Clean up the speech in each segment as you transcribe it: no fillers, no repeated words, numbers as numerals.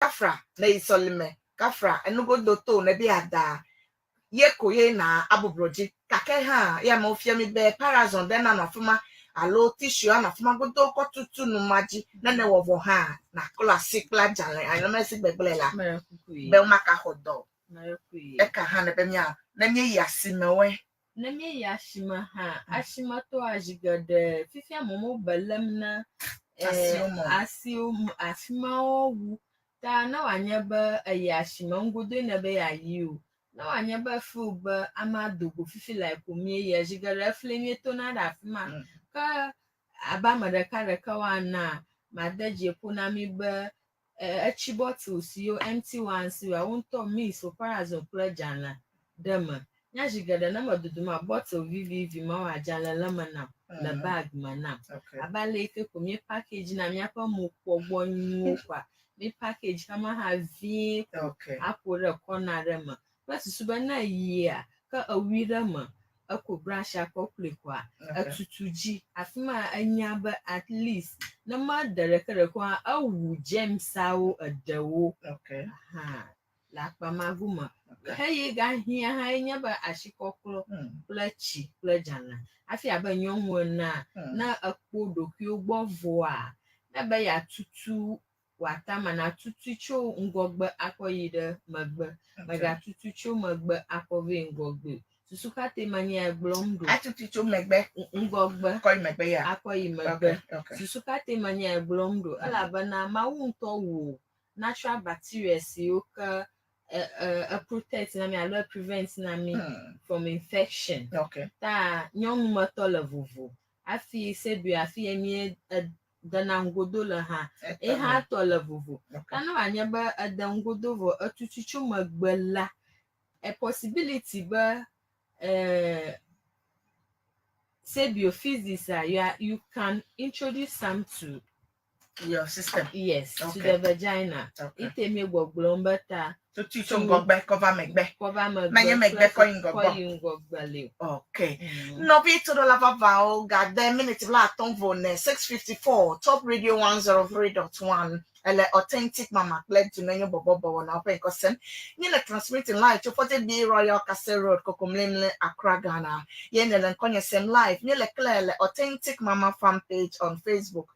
Kafra ne yi sɔlime kafra enugodo to ne be ada ye ko ye na abubrɔ dzi. Gake hã ye amewo fia mi be parazon ɖe nanɔ afima alo tissue anɔ afima godo kɔ tutu nu ma dzi ne ne wɔ vɔ hã naklɔ asi kple adzalẽ alo mesi gbegblẽ la be womaka xɔ dɔ o. Eka hã ne be mia ne míeyi asime woe. Ne míeyi asime hã, asimetɔa zi geɖe fifia amewo be lém na asiwo me afimawo wu. Ta ne wòanye be èyi asime ŋgodoe nèbe yeayi o, ne wòanye be feel be amea do go fifi lae ko míeyia, zi geɖe efli míetona ɖe afi ma. Ke abe ame ɖekaɖeka woanaa, made dzi ƒo na mí be etsi bɔtil siwo empty ones siwo wo ŋutɔ mix operazone kple dzalẽ ɖe eme. Nya zi geɖe ne me dodoma bɔtil vivivi mawo adzalẽ le eme nam le bag me nam. Abe ale yi ke ko mí package na míaƒe mokpɔgbɔ nuwo kɔa, mí package xama hã vie ko aƒo ɖe kɔna ɖe me. Kple susu be ne eyia, ke ewui ɖe eme, eko brush-a kɔ klui kɔa, etutu dzi. Afi ma enya be at least ne mede ɖeke ɖeke oa, ewu germs-awo eɖewo hã le akpa ma gome. Xeye gahiã hã ye nye be asikɔklɔ kple tsi kple dzalẽ. Hafi abe nyɔnu enea, ne ekpo ɖokuiwo gbɔ vɔa, ne be yeatutu wò atama nàtutui tso ŋgɔgbe akɔ yi ɖe megbe. Mègatutui tso megbe akɔ vɛ ŋgɔgbe o. Susu ka tae menye ya gblɔm ɖo? Atutui tso megbe. Ŋgɔgbe. Kɔ yi megbe ya. Akɔ yi megbe. Susu ka tae menye ya gblɔm ɖo? Elabena Mawu ŋutɔ wɔ natural bacteria siwo ke e, e, e protect na mi alo e prevent na mi from infection. Ta nyɔnumetɔ le vovo. Hafi sebui afi ye mi dena ŋgodo le hã, ye hã tɔ le vovo. Ta ne wòanye be ede ŋgodo vɔ etutu tso megbe la, a possibility be eh, say biophysics, you, are, you can introduce some to your system. Yes, to the vagina. Ite mi gbɔgblɔm be ta. Tutu tso ŋgɔgbe kɔ va megbe. Kɔ va megbe. Menye megbe kɔ yi ŋgɔgbe. Kɔ yi ŋgɔgbe li o. Okay. Nɔvi toɖola vavawo gade miniti 50 vɔ ne 6:54 Top Radio 103.1 ele Authentic Mama kple Dunenyo bɔbɔ bɔwɔnawo ƒe ŋkɔ sem. Míele transmitting live tso 40B Royal Castle Road, Kokomlemle, Accra, Ghana. Ye nèle ŋkɔnye sem live. Míele clear le Authentic Mama fan page on Facebook.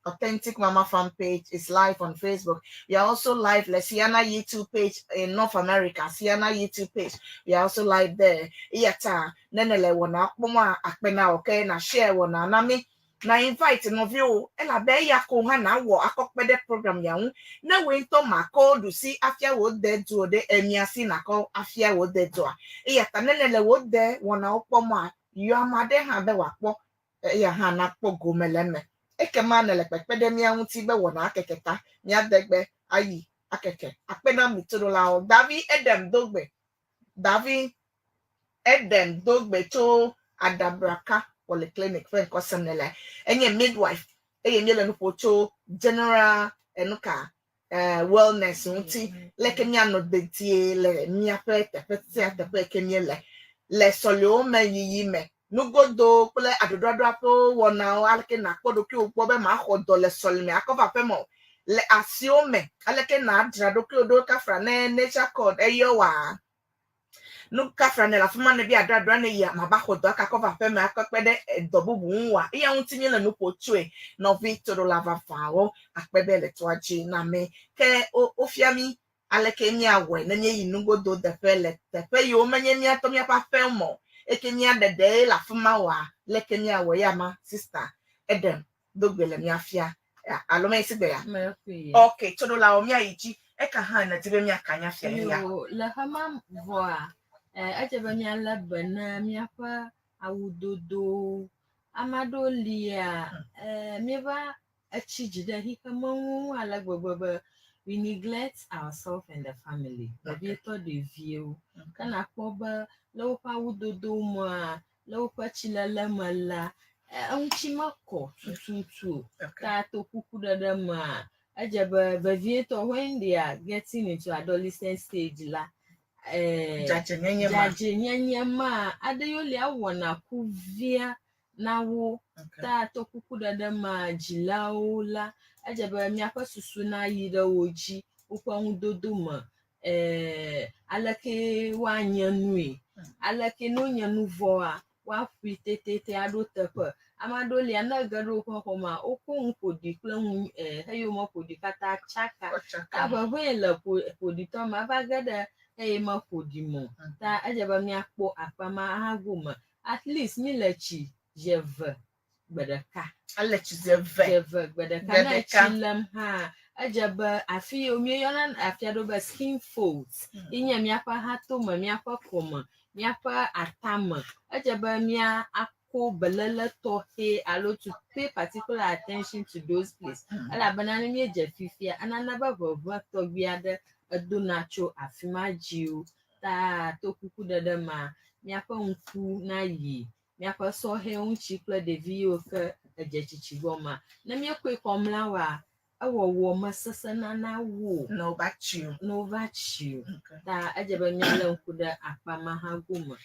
Authentic Mama fan page is live on Facebook. We are also live le Siana YouTube page in North America. Siana YouTube page. We are also live there. Iyata nene le wɔna kpɔm a akpe na wò ke na share wɔna na mi na invite nɔviwo elabe eya ko hã nawɔ akɔ kpe ɖe program ya ŋu. Ne wòe ŋutɔ makɔ ɖusi afia wò de du o ɖe emia si nakɔ afia wò de dua. Eya ta nene le wò de wɔnawo kpɔm a yɔ ame aɖe hã be wòakpɔ eya hã nakpɔ gome le eme. Ekema nele kpekpe ɖe mía ŋuti be wɔna akeke ta míade gbe ayi akeke. Akpe na mi toɖolawo. Davi Edem do gbe. Davi Edem do gbe tso Adabraka Polyclinic ƒe ŋkɔ sem nele. Enye midwife eye míele nu ƒo tso general enuka wellness ŋuti. Leke míanɔ dedie le míaƒe teƒe sia teƒe ke míele. Le sɔlewo me yiyi me. Nugodo kple aɖoɖoaɖoaƒewo wɔnawo aleke nàkpɔ ɖokuiwò gbɔ be màxɔ dɔ le sɔleme akɔ va aƒeme o. Le asiwo me aleke nàdzra ɖokuiwò ɖo kafra ne nature cord eyɔ wòa. Nu kafra ne le afi ma ne be aɖoaɖoa ne yia mava xɔ dɔ akakɔ va aƒeme akɔ kpe ɖe edɔ bubu ŋu oa. Eya ŋuti míele nu ƒo tsoe. Nɔvi toɖola vavãwo akpe be le toa dzi na mí. Ke wofia mí aleke míawɔe ne míeyi nugodo deƒe le teƒe yiwo menye míatɔ míaƒe aƒewo me o. Eke míaɖe ɖee le afi ma oa, leke míawɔe ya ma sista Edem do gbe le mía fia. Alo menye sigbe ya? Ok, toɖolawo míayi dzi. Eka hã nèdi be míaka nya fia ye ya? Yo, le xema vɔa, edze be míalé be na míaƒe awudodowo. Ame aɖewo lia, míeva etsi dzi ɖe xexeme ŋu ale gbegbe be we neglect ourselves and the family. Vevietɔ ɖeviwo. Ke nakpɔ be le woƒe awudodo mea, le woƒe tsilele me la, eŋuti mekɔ tututu o. Ta to kuku ɖeɖe mea, edze be vevietɔ when they are getting into adolescent stage la, Dzadzɛnyenye ma. Dzadzɛnyenye ma aɖe yiwo lia wɔna kuvia na wo. Ta to kuku ɖeɖe mea, dzilawo la, edze be míaƒe susu nayi ɖe wo dzi. woƒe nudodo me, eh, aleke woanye nui, aleke ne wonye nu vɔa, woaƒui tɛtɛtɛ aɖo teƒe. Ame aɖewo lia, ne ege ɖe woƒe xɔ mea, wokɔ nu ƒoɖi kple nu eh, heyiwo me ƒoɖi katã tsaka. Ta ʋeʋẽe le ƒo ƒoɖitɔ me eva ge ɖe eye me ƒoɖi me o. Ta edze be míakpɔ akpa ma hã gome. At least míle tsi zi eve gbe ɖeka. Ele tsi zi eve. Zi eve gbe ɖeka. Ne etsi lem hã, edze be afi yiwo míeyɔna afia ɖo be skin folds ye nye míaƒe axatome, míaƒe kɔme, míaƒe atame. Edze be mía ako beléle tɔxɛ alo to pay particular attention to those place. Elabena ne míedze fifia, enana be ʋeʋẽ tɔgbi aɖe edona tso afi ma dziwo. Ta to kukuɖeɖe ma, míaƒe ŋku nayi míaƒe sɔhɛwo ŋuti kple ɖevi yiwo ke edze tsitsi gbɔ ma. Ne míekɔe kɔ mla woa, ewɔwɔ mesesẽna na wo o. Ne wova tsi o. Ne wova tsi o. Ta edze be míalé ŋku ɖe akpa ma hã gome.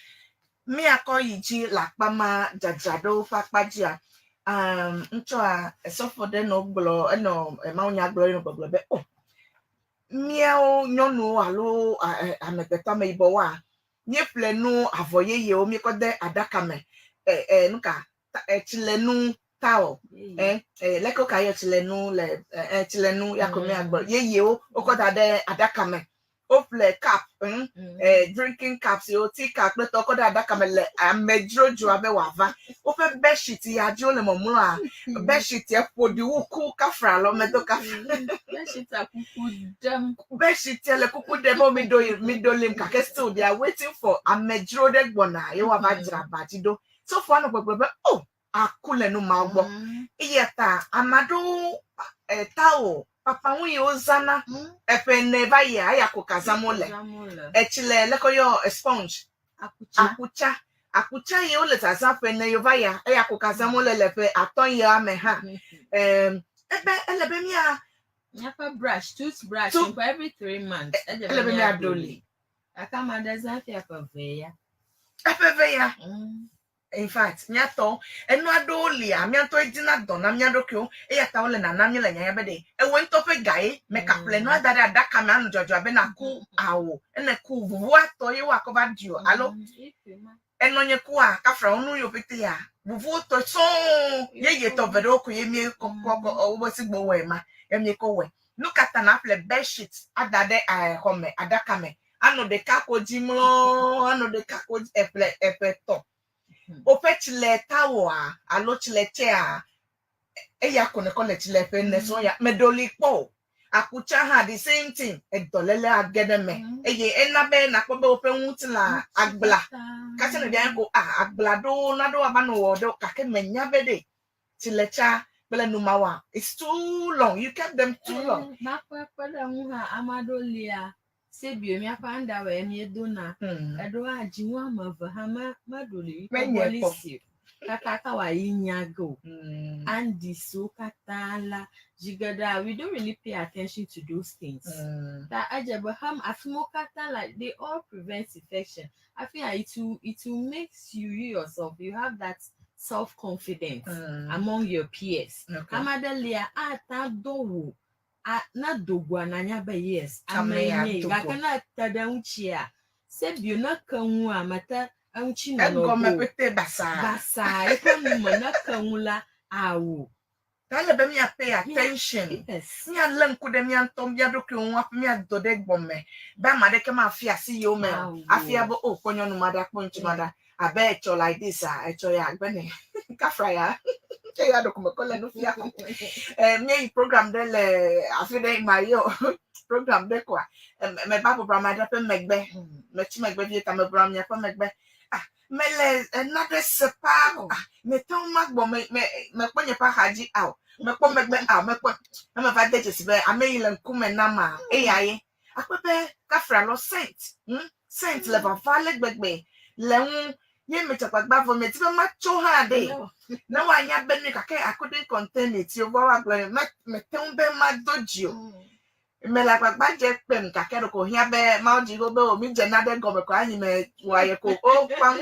Míakɔ yi dzi le akpa ma dzadzraɖo ƒe akpa dzia, um, ŋutsua esɔfo ɖe nɔ gblɔ, enɔ mawunya gblɔ nɔ gbɔgblɔ be, oh, míawo nyɔnuwo alo amegbetɔ ameyibɔwoa, míeƒle nu avɔ yeyewo míekɔ de aɖaka me e e nuka tsilenu towel e e leke woka yɔ tsilenu le e tsilenu ya ko míagblɔ yeyewo wokɔ da ɖe aɖaka me woƒle cup e drinking cups yiwo tea cup kple tɔwo kɔ ɖe aɖaka me le amedzrodzoa be wòava woƒe bedsheet ya dzi wole mɔmlɔa bedsheet ya ƒo ɖi wu ku kafra alo medo kafra bedsheet kuku ɖem bedsheet le kuku ɖem wo mi ɖo mi ɖo lim gake still they are waiting for amedzro ɖe gbɔna ye woava dzra aba dzi ɖo sɔfoa nɔ gbɔgblɔ be oh aku le nu mawo gbɔ eya ta ame aɖewo towel papaŋu yi wozãna eƒe ene va yia eya ko ka zãm wole etsi le leke woyɔ sponge akutsa akutsa yi wole zazã ƒe ene yi va yia eya ko ka zãm wole le ƒe atɔ̃ yia me hã ebe ele be mía míaƒe brush toothbrush for every 3 months ele be míaɖo li gake ame aɖe zã fia ƒe eve ya eƒe eve ya in fact míatɔ enu aɖewo lia mía ŋutɔ dina dɔ na mía ɖokuiwo eya ta wole nana mí le nyanya be ɖe ewe ŋutɔ ƒe ga ye meka ƒle nua da ɖe aɖaka me anɔ dzɔdzɔ abe naku awo ene ku ʋuʋu atɔ ye woakɔ va ɖi o alo enɔ nye kua kafra wo nu yiwo pete ya ʋuʋu tɔ sɔŋ yeye tɔ ve ɖewo ko ye mí kɔ kɔ kɔ wobe sigbo wɔe ma ye mí kɔ wɔe nu ka ta naƒle bedsheet ada ɖe xɔ me aɖaka me anɔ ɖeka ko dzi mlɔ anɔ ɖeka ko dzi eƒle eƒe tɔ woƒe tsile towel alo tsile tsɛa eya ko ne kɔ le tsile ƒe ne srɔ̃ ya meɖoli kpɔ o akutsa hã the same thing edɔléle age ɖe me eye ena be nakpɔ be woƒe ŋutilã agbla kasi ne ɖevia ko a agbla ɖewo naɖewo ava nɔ wɔ ɖewo gake menya be ɖe tsiletsa kple numawoa it's too long you kept them too long. Makpɔe kpe ɖe ŋu hã ame aɖewo lia sebio míaƒe underwear míedona eɖewo adziŋu ame eve hã me meɖo li Menye kpɔ. bɔlisi o kakaka wòayi nyage o andisiwo katã la zi geɖea we don't really pay attention to those things. Ta edze be hem afi mawo katã like they all prevent infection. Hafi it will make you you yourself you have that self confidence among your peers. Ame aɖe lia ata do wò ne dogoa nanya be yes ame Ame ya ye nye do gake go. ne ete ɖe ŋutia sebio ne ke ŋua mete eŋuti nɔnɔ Egɔme go pete basaa. Basaa eƒe nume ne ke ŋu la awo. Ta ele be mía pay attention. Míalé ŋku ɖe mía ŋutɔ mía ɖokuiwo ŋu hafi míado ɖe gbɔme be ame aɖeke mafia asi yewo me o. Awo. Afia be o kpɔ nyɔnu ma ɖa kpɔ ŋutsu ma ɖa abe etsɔ like this a etsɔ ya agbe ne kafra ya eya ɖeko mekɔ le nu fia. Míeyi program ɖe le afi ɖe ma yɔ program ɖe koa meva bɔbɔ ame aɖe ƒe megbe metsi megbe vie ta mebɔbɔ amea ƒe megbe ah mele naɖe se paa ah mete ŋu magbɔ me me mekpɔ nye ƒe axa dzi aw mekpɔ megbe aw mekpɔ eme va de dzesi be ame yi le ŋkume nam a eya ye akpe be kafra lɔ scent scent le vava le gbegbe le ŋu ye me tsagbagba vɔ medi be matso hã ɖe ne woanya be nu gake I couldn't contain it yevu woagblɔ me mete ŋu be mado dzi o mele agbagba dze kpem gake ɖeko hiã be mawo dzi go be o mi dze naɖe gɔme ko anyi me wɔa ye ko o kpam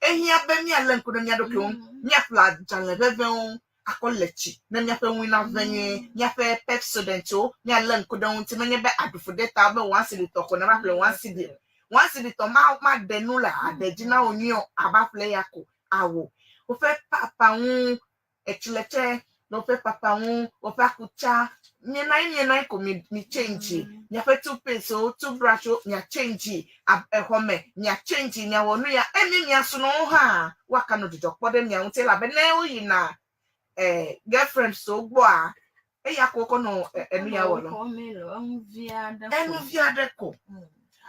ehiã be míalé ŋku ɖe mía ɖokuiwo ŋu míaƒle adzalẽ ʋeʋẽwo. Akɔ le tsi ne míaƒe ŋui naʋẽ nyuie. Míaƒe Pepsodent-wo, míalé ŋku ɖe wo ŋuti. Menye be aɖu fu ɖe ta be one cedi tɔ ko ne va ƒle one cedi o. One cedi tɔ ma maɖe nu le aɖe dzi na wò nyuie o, ava ƒle ya ko awò. Woƒe papa ŋu etsiletse le woƒe papa ŋu, woƒe akutsa. Miena ye miena ye ko mi mi change. Miaƒe toothpaste-wo, toothbrush-wo, mia change. Ab exɔ me, mia change, miawɔ nu ya. Emi mia srɔ̃wo hã woaka nɔ dzidzɔ kpɔ ɖe mia ŋuti elabe ne woyina eh, girlfriends-wo gbɔa, eya ko wokɔ nɔ eh, enu ya wɔ lɔ. Enu vi aɖe ko.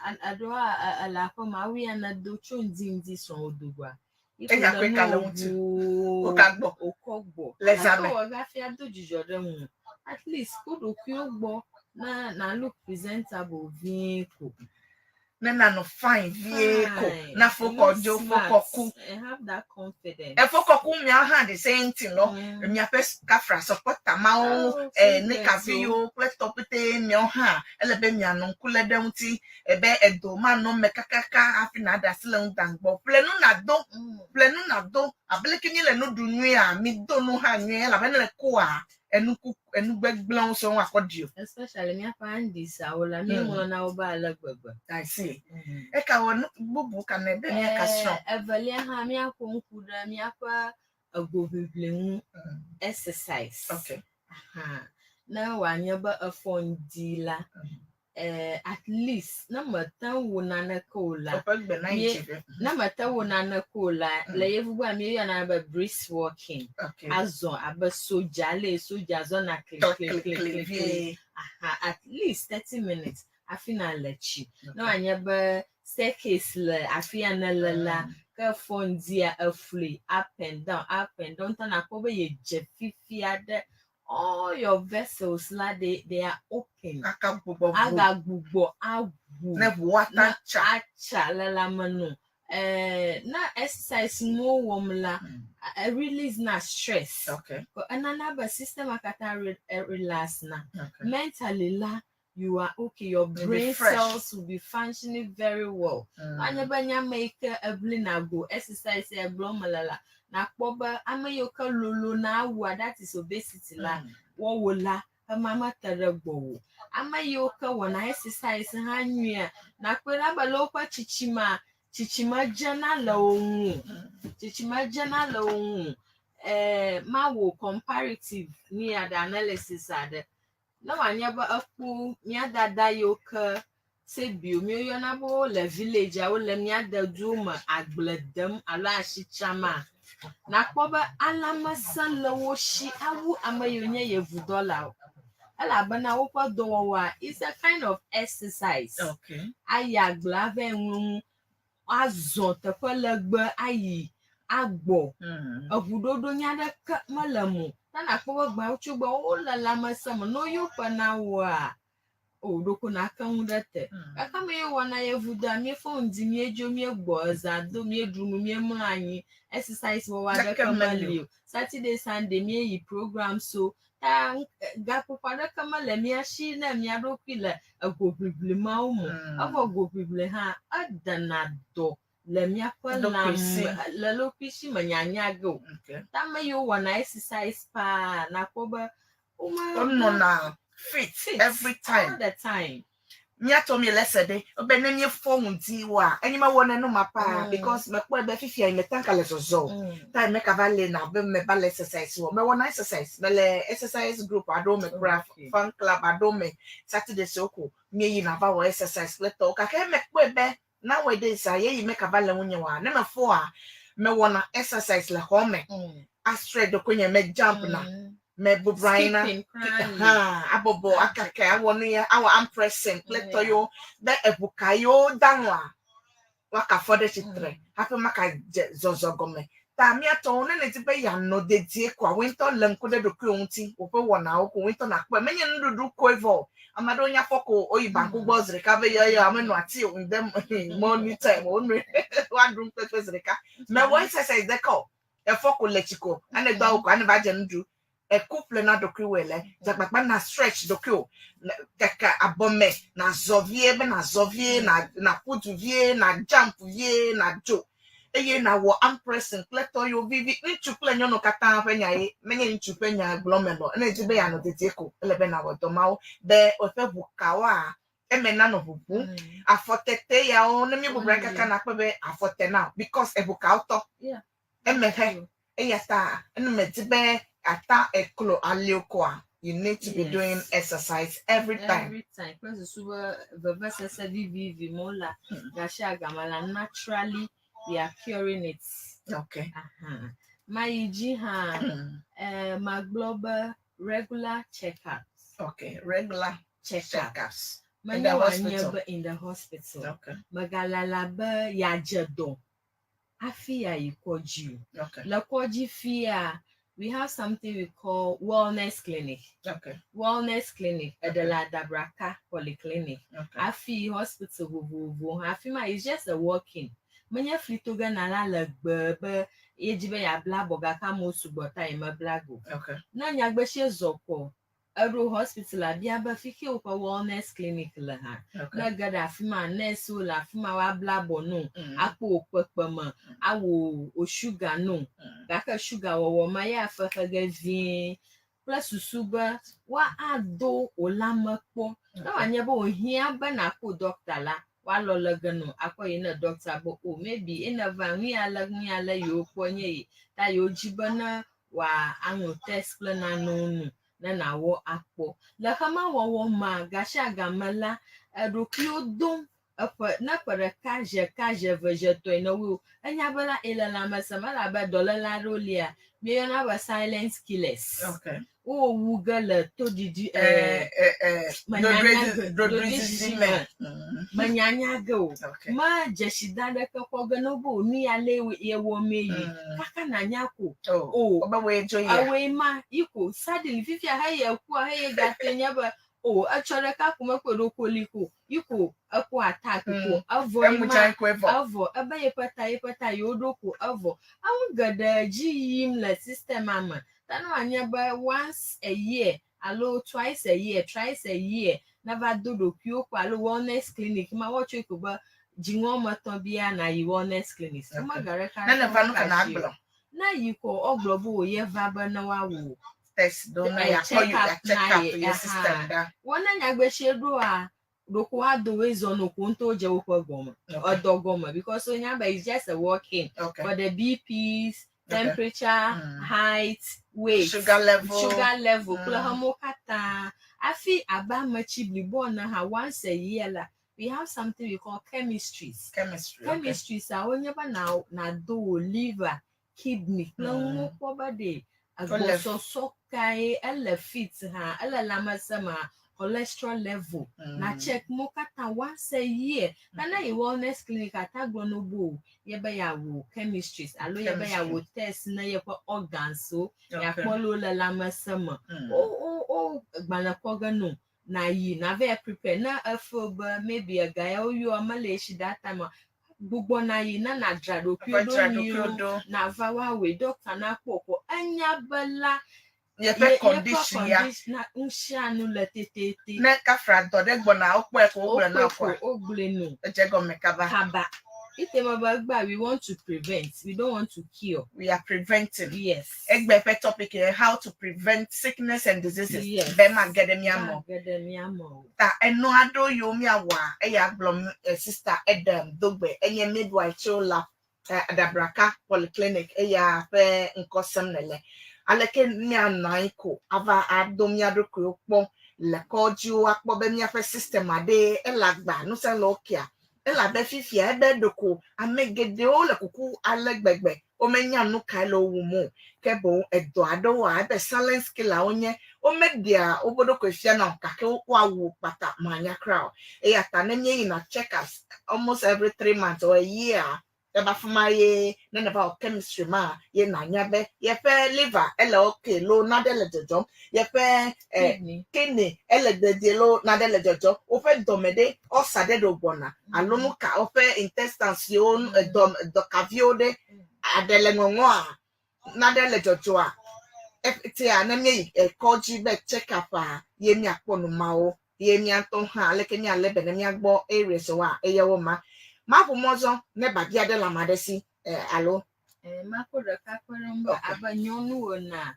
Eɖoa ele aƒe me awu ya ne do tso ŋdi ŋdi srɔ̃wò do goa. Eya koe ka le ŋuti. Woka gbɔ. Wokɔ gbɔ. Le zã me. Gake wɔ hafi ado dzidzɔ ɖe ŋu. At least kpɔ ɖokuiwo gbɔ ne na look presentable vie ko. Ne nanɔ fine vie ko. Na fokɔ dzo fokɔ ku. And have that confidence. Efokɔ ku miawo hã the same thing lɔ. Miaƒe kafra sɔpɔta mawo, eh, ne kaviwo kple tɔ pete miawo hã ele be mianɔ ŋku lé ɖe ŋuti ebe edo manɔ eme kakaka hafi nàɖe asi le ŋu daŋgbɔ. Ƒle nu nàdo, ƒle nu nàdo. Abe leke míele nu ɖu nyuiea, mido nu hã nyuie elabe ne èkoa, enu ku enu gbegblẽwo sɔŋ akɔ ɖi o. Especially míaƒe Andisawo la, míeŋlɔna wo be ale gbegbe. I see. Eka wɔ nu bubu ka ne be míaka srɔ̃? Evelia hã míaƒo ŋku ɖe míaƒe egoʋiʋli ŋu, exercise. Aha. Ne wòanye be efɔ ŋdi la, at least ne mete ŋu wɔ naneke o la, Woƒe gbe na yi dzi be. Ne mete ŋu wɔ naneke o la, le yevugbea míeyɔna be brisk walking. Azɔ abe soja le soja zɔna Tɔ klikli klikliklikli. vie. Aha, at least 30 minutes hafi na le tsi. Ne wòanye be staircase le afi ya ne le la, ke fɔ ŋdia eflui up and down, up and down. Ŋutɔ nakpɔ be yedze fifia ɖe all your vessels la they are open. Aka gbugbɔ ʋu. Agagbugbɔ aʋu. Ne ʋu ata Ne tsa. Atsa le lãme no. Ne exercise nuwo wɔm la, release na stress. Ko enana be system katã relax na. Mentally la, you are okay. Your You'll be brain fresh. cells will be functioning very well. Anye be nye ame yi ke eʋlina go exercise ya gblɔm mele la, nakpɔ be ame yiwo ke lolo na awua that is obesity la, wɔwò la, ema mete ɖe gbɔwò. Ame yiwo ke wɔna exercise hã nyuia, nakpɔe ɖa be le woƒe tsitsimea, tsitsime dzena le wo ŋu. Tsitsime dzena le wo ŋu. Mawɔ comparative nu ya ɖe analysis aɖe. Ne wòanye be ekpɔ mía dada yiwo ke sebio míeyɔna be wole village wole mía deduwo me agble dem alo asi tsama, nakpɔ be lãmesẽ le wo si awu ame yiwo nye yevudɔlawo. Elabena woƒe dɔwɔwɔa is a kind of exercise. Ayi agble ava ŋlɔ nu, azɔ teƒe legbe ayi agbɔ. Eŋuɖoɖo nya ɖeke mele mo. Ne nakpɔ be gbawo tso gbɔ wole lãmesẽ me, ne woyɔ ƒe na woa, o ɖoko nake ŋu ɖe te. Gake ame yiwo wɔna yevudɔa, míefɔ ŋdi, míedzo, míegbɔ, eza do, míeɖu nu, míemlɔ anyi, exercise wɔwɔ aɖeke Ɖeke meli meli o. Saturday, Sunday míeyi program so ta gaƒoƒo aɖeke mele mía si ne mía ɖokui le egoʋiʋli mawo me. Evɔ goʋiʋli hã edena dɔ le míaƒe Ɖokuisi. lãme le ɖokuisi me nyanya ge o. Ta ame yiwo wɔna exercise paa nakpɔ be wome Wonɔna fit fit every time. All the time. Míatɔ mi le se ɖe be ne míefɔ ŋdi wa enye mewɔ ne nu ma paa because mekpɔe be fifia yi metanka le zɔzɔ o. Ta yi meka va le na be meva le exercise wɔ. Mewɔna exercise. Mele exercise group aɖewo me kura fan club aɖewo me Saturday siwo ko míeyina va wɔ exercise kple tɔwo. Gake mekpɔe be nowadays a yeyi meka va le ŋunye wa ne mefɔa mewɔna exercise le xɔ me. Astre ɖokuinye me jump na. Me bubra yina. Skipping kura li. Ha, abɔbɔ akake awɔ nu ya awɔ arm pressing kple tɔ yiwo be eʋu ka yiwo danɔa woakafɔ ɖe tsitre hafi maka dze zɔzɔ gɔme. Ta míatɔwo ne nedi be yeanɔ dedie koa woe ŋutɔ le ŋku ɖe ɖokuiwò ŋuti woƒe wɔnawo ko woe ŋutɔ nakpɔe. Menye nuɖuɖu koe vɔ o. Ame aɖewo nya fɔ ko woyi banku gbɔ zi ɖeka be yɔyɔ ame nɔ ati o ŋde morning time wonɔe woaɖu nukpekpe zi ɖeka. Mewɔ exercise ɖeka o. Efɔ ko le tsi ko ane do awu ko ane va dze nuɖu. Eku ƒle na ɖokuiwòe le dzagbagba na stretch ɖokuiwò keke abɔme nazɔ vie be nazɔ vie na naƒu du vie na jump vie na dzo. eye nàwɔ arm pressing kple tɔ yiwo vivi. Ŋutsu kple nyɔnu katã ƒe nya ye, menye ŋutsu ƒe nya gblɔm mele o. Ne èdi be yeanɔ dedie ko, ele be nàwɔ dɔ mawo be eƒe ʋukawoa, eme nanɔ ʋuʋum. Afɔtete yawo, ne míebubu anyi kaka nakpɔe be afɔ te na wò because eʋukawo tɔ. Eme xe. Eya ta enu medi be ata eklo alio koa, you need to be doing exercise every time. Every time. Kple susu be vevesese vivivi mo la, gasiagame la, naturally we are curing it. Aha. Mayi dzi hã, magblɔ be regular checkups. Okay, regular checkups. Checkups. In Menye the wòanye hospital. be in the hospital. Megalala be yeadze dɔ hafi yeayi kɔdzi o. Le kɔdzi fia, we have something we call wellness clinic. Wellness clinic, eɖe le Adabraka polyclinic. Hafi hospital vovovowo hã, afi ma it's just a walk-in. Menye fli to ge nala le gbe be yedzi be yeabla abɔ gake amewo sugbɔ ta yemebla ge o. Ne nyagbesie zɔ kɔ, eɖo hospital abia be fixe woƒe wellness clinic le hã. Ne ege ɖe afi ma, nursewo le afi ma woabla abɔ no, akpɔ wò kpekpeme, awɔ wò sugar no. Gake sugar wɔwɔ ma ya fexe ge vie kple susu be woado wò lãme kpɔ. Ne wòanye be wòhiã be nàkpɔ ɖɔkta la, woalɔ le ge no akɔ yi ne ɖɔkta be o maybe ene va nu ya le nu ya le yewo kpɔ nye yi ta yewo dzi be ne wòa aŋlɔ test kple nanewo nu ne nàwɔ akpɔ. Le xema wɔwɔ mea, gasiagame la, eɖokuiwo dom eƒe ne ƒe ɖeka, zi ɖeka, zi eve, zi etɔ̃e ne woe o. Enya be la ele lãmesẽ me elabe dɔléle aɖewo lia, míeyɔna be silent killers. Wowu ge le toɖiɖi ɖoɖoezizi me. Menyanya ge o. Me dzesida aɖeke kpɔ ge ne wobe o nu ya le ye wɔmee yi. Kaka nànya ko. O. Ewɔe ma yi ko. Suddenly fifia heye ekua heye gate nye be o etsɔ ɖeka ko mekpɔe ɖo koli ko yi ko ekɔ attack ko evɔ yi ma evɔ ebe yeƒe ta yeƒe ta yewo ɖo ko evɔ. Eŋu geɖe dzi yim le system me. Ta ne wòanye be once a year alo twice a year, thrice a year nava do ɖokuiwo kpɔ alo wellness clinic ma woatsɔe ko be dziŋɔ me tɔ bia nàyi wellness clinic. Womega ɖeka Ne neva nu ka nàgblɔ? Ne yi ko wogblɔ be wò ye va be ne woawɔ test ɖo ne yeakpɔ check up ye system ɖa. Wɔ ne nyagbesie ɖoa ɖoko woado woe zɔ no ko ŋutɔ wodze woƒe gɔme edɔ gɔme because wonya be it's just a walk-in for the BPs, temperature, height, weight, sugar level, sugar level kple xemewo katã. Hafi abe ametsi blibo ene hã once a year la, we have something we call chemistries. Chemistry. Chemistries a wonye be na nado wò liver, kidney kple nuwo kpɔ be ɖe agbɔsɔsɔ kae ele fit hã, ele lãmesẽ me hã, cholesterol level, na check mo katã once a year. Ke ne yi wellness clinic ata gblɔ no bo ye be yeawɔ chemistries alo ye be yeawɔ test ne yeƒe organs wo, yeakpɔ le wole lãmesẽ me. Wo wo wo gbalẽ kpɔ ge no nayi nava yi prepare ne efeel be maybe ega ya woyɔ mele ye si that time gbugbɔ nayi ne nadzra ɖokuiwo ɖo nyuie nava woawɔe doctor nakpɔ ko enya be la yeƒe condition ya nusianu le tetete ne kafra dɔ ɖe gbɔna wokpɔe ko wogblɔe na koa wogblɔe no edze gɔme kaba kaba ite me be egba we want to prevent, we don't want to cure. We are preventing. Yes. Egbe ƒe topic ye how to prevent sickness and diseases. Yes. Be ma ge ɖe mía me o. Ge ɖe mía me o. Ta enu aɖewo yiwo míawɔa eya gblɔm sister Edem Dogbe enye midwife tso la Adabraka Polyclinic eya ƒe ŋkɔ sem nele. Aleke míanɔ anyi ko ava ado mía ɖokuiwo kpɔ le kɔdziwo akpɔ be míaƒe system aɖee ele agba ŋusẽ le wo kea? Elabe fifia ebe ɖeko ame geɖewo le kuku ale gbegbe womenya nu kae le wo wum o. Ke boŋ edɔ aɖewoa, ebe silent killer wonye, womeɖea woƒe ɖokui fiana o gake woawu kpata manya kura o. Eya ta ne míeyina check-ups almost every 3 months or a year, ebe afi ma ye ne nèva wɔ chemistry ma ye nànya be yeƒe liver ele okay loo nane le dzɔdzɔm, yeƒe kidney ele dedie loo nane le dzɔdzɔm, woƒe dɔme ɖe ulcer ɖe ɖe gbɔna alo nu ka woƒe intestines siwo dɔ dɔkaviwo ɖe aɖe le ŋɔŋɔa nane le dzɔdzɔa etia ne míeyi kɔdzi be check up-a ye míakpɔ nu mawo ye míatɔ hã aleke míalé be ne míagbɔ areas woa eyawo ma maʋu mɔzɔ ne babia ɖe le ame aɖe si. Alo? Mako ɖeka kpe ɖe ŋu be abe nyɔnu ena,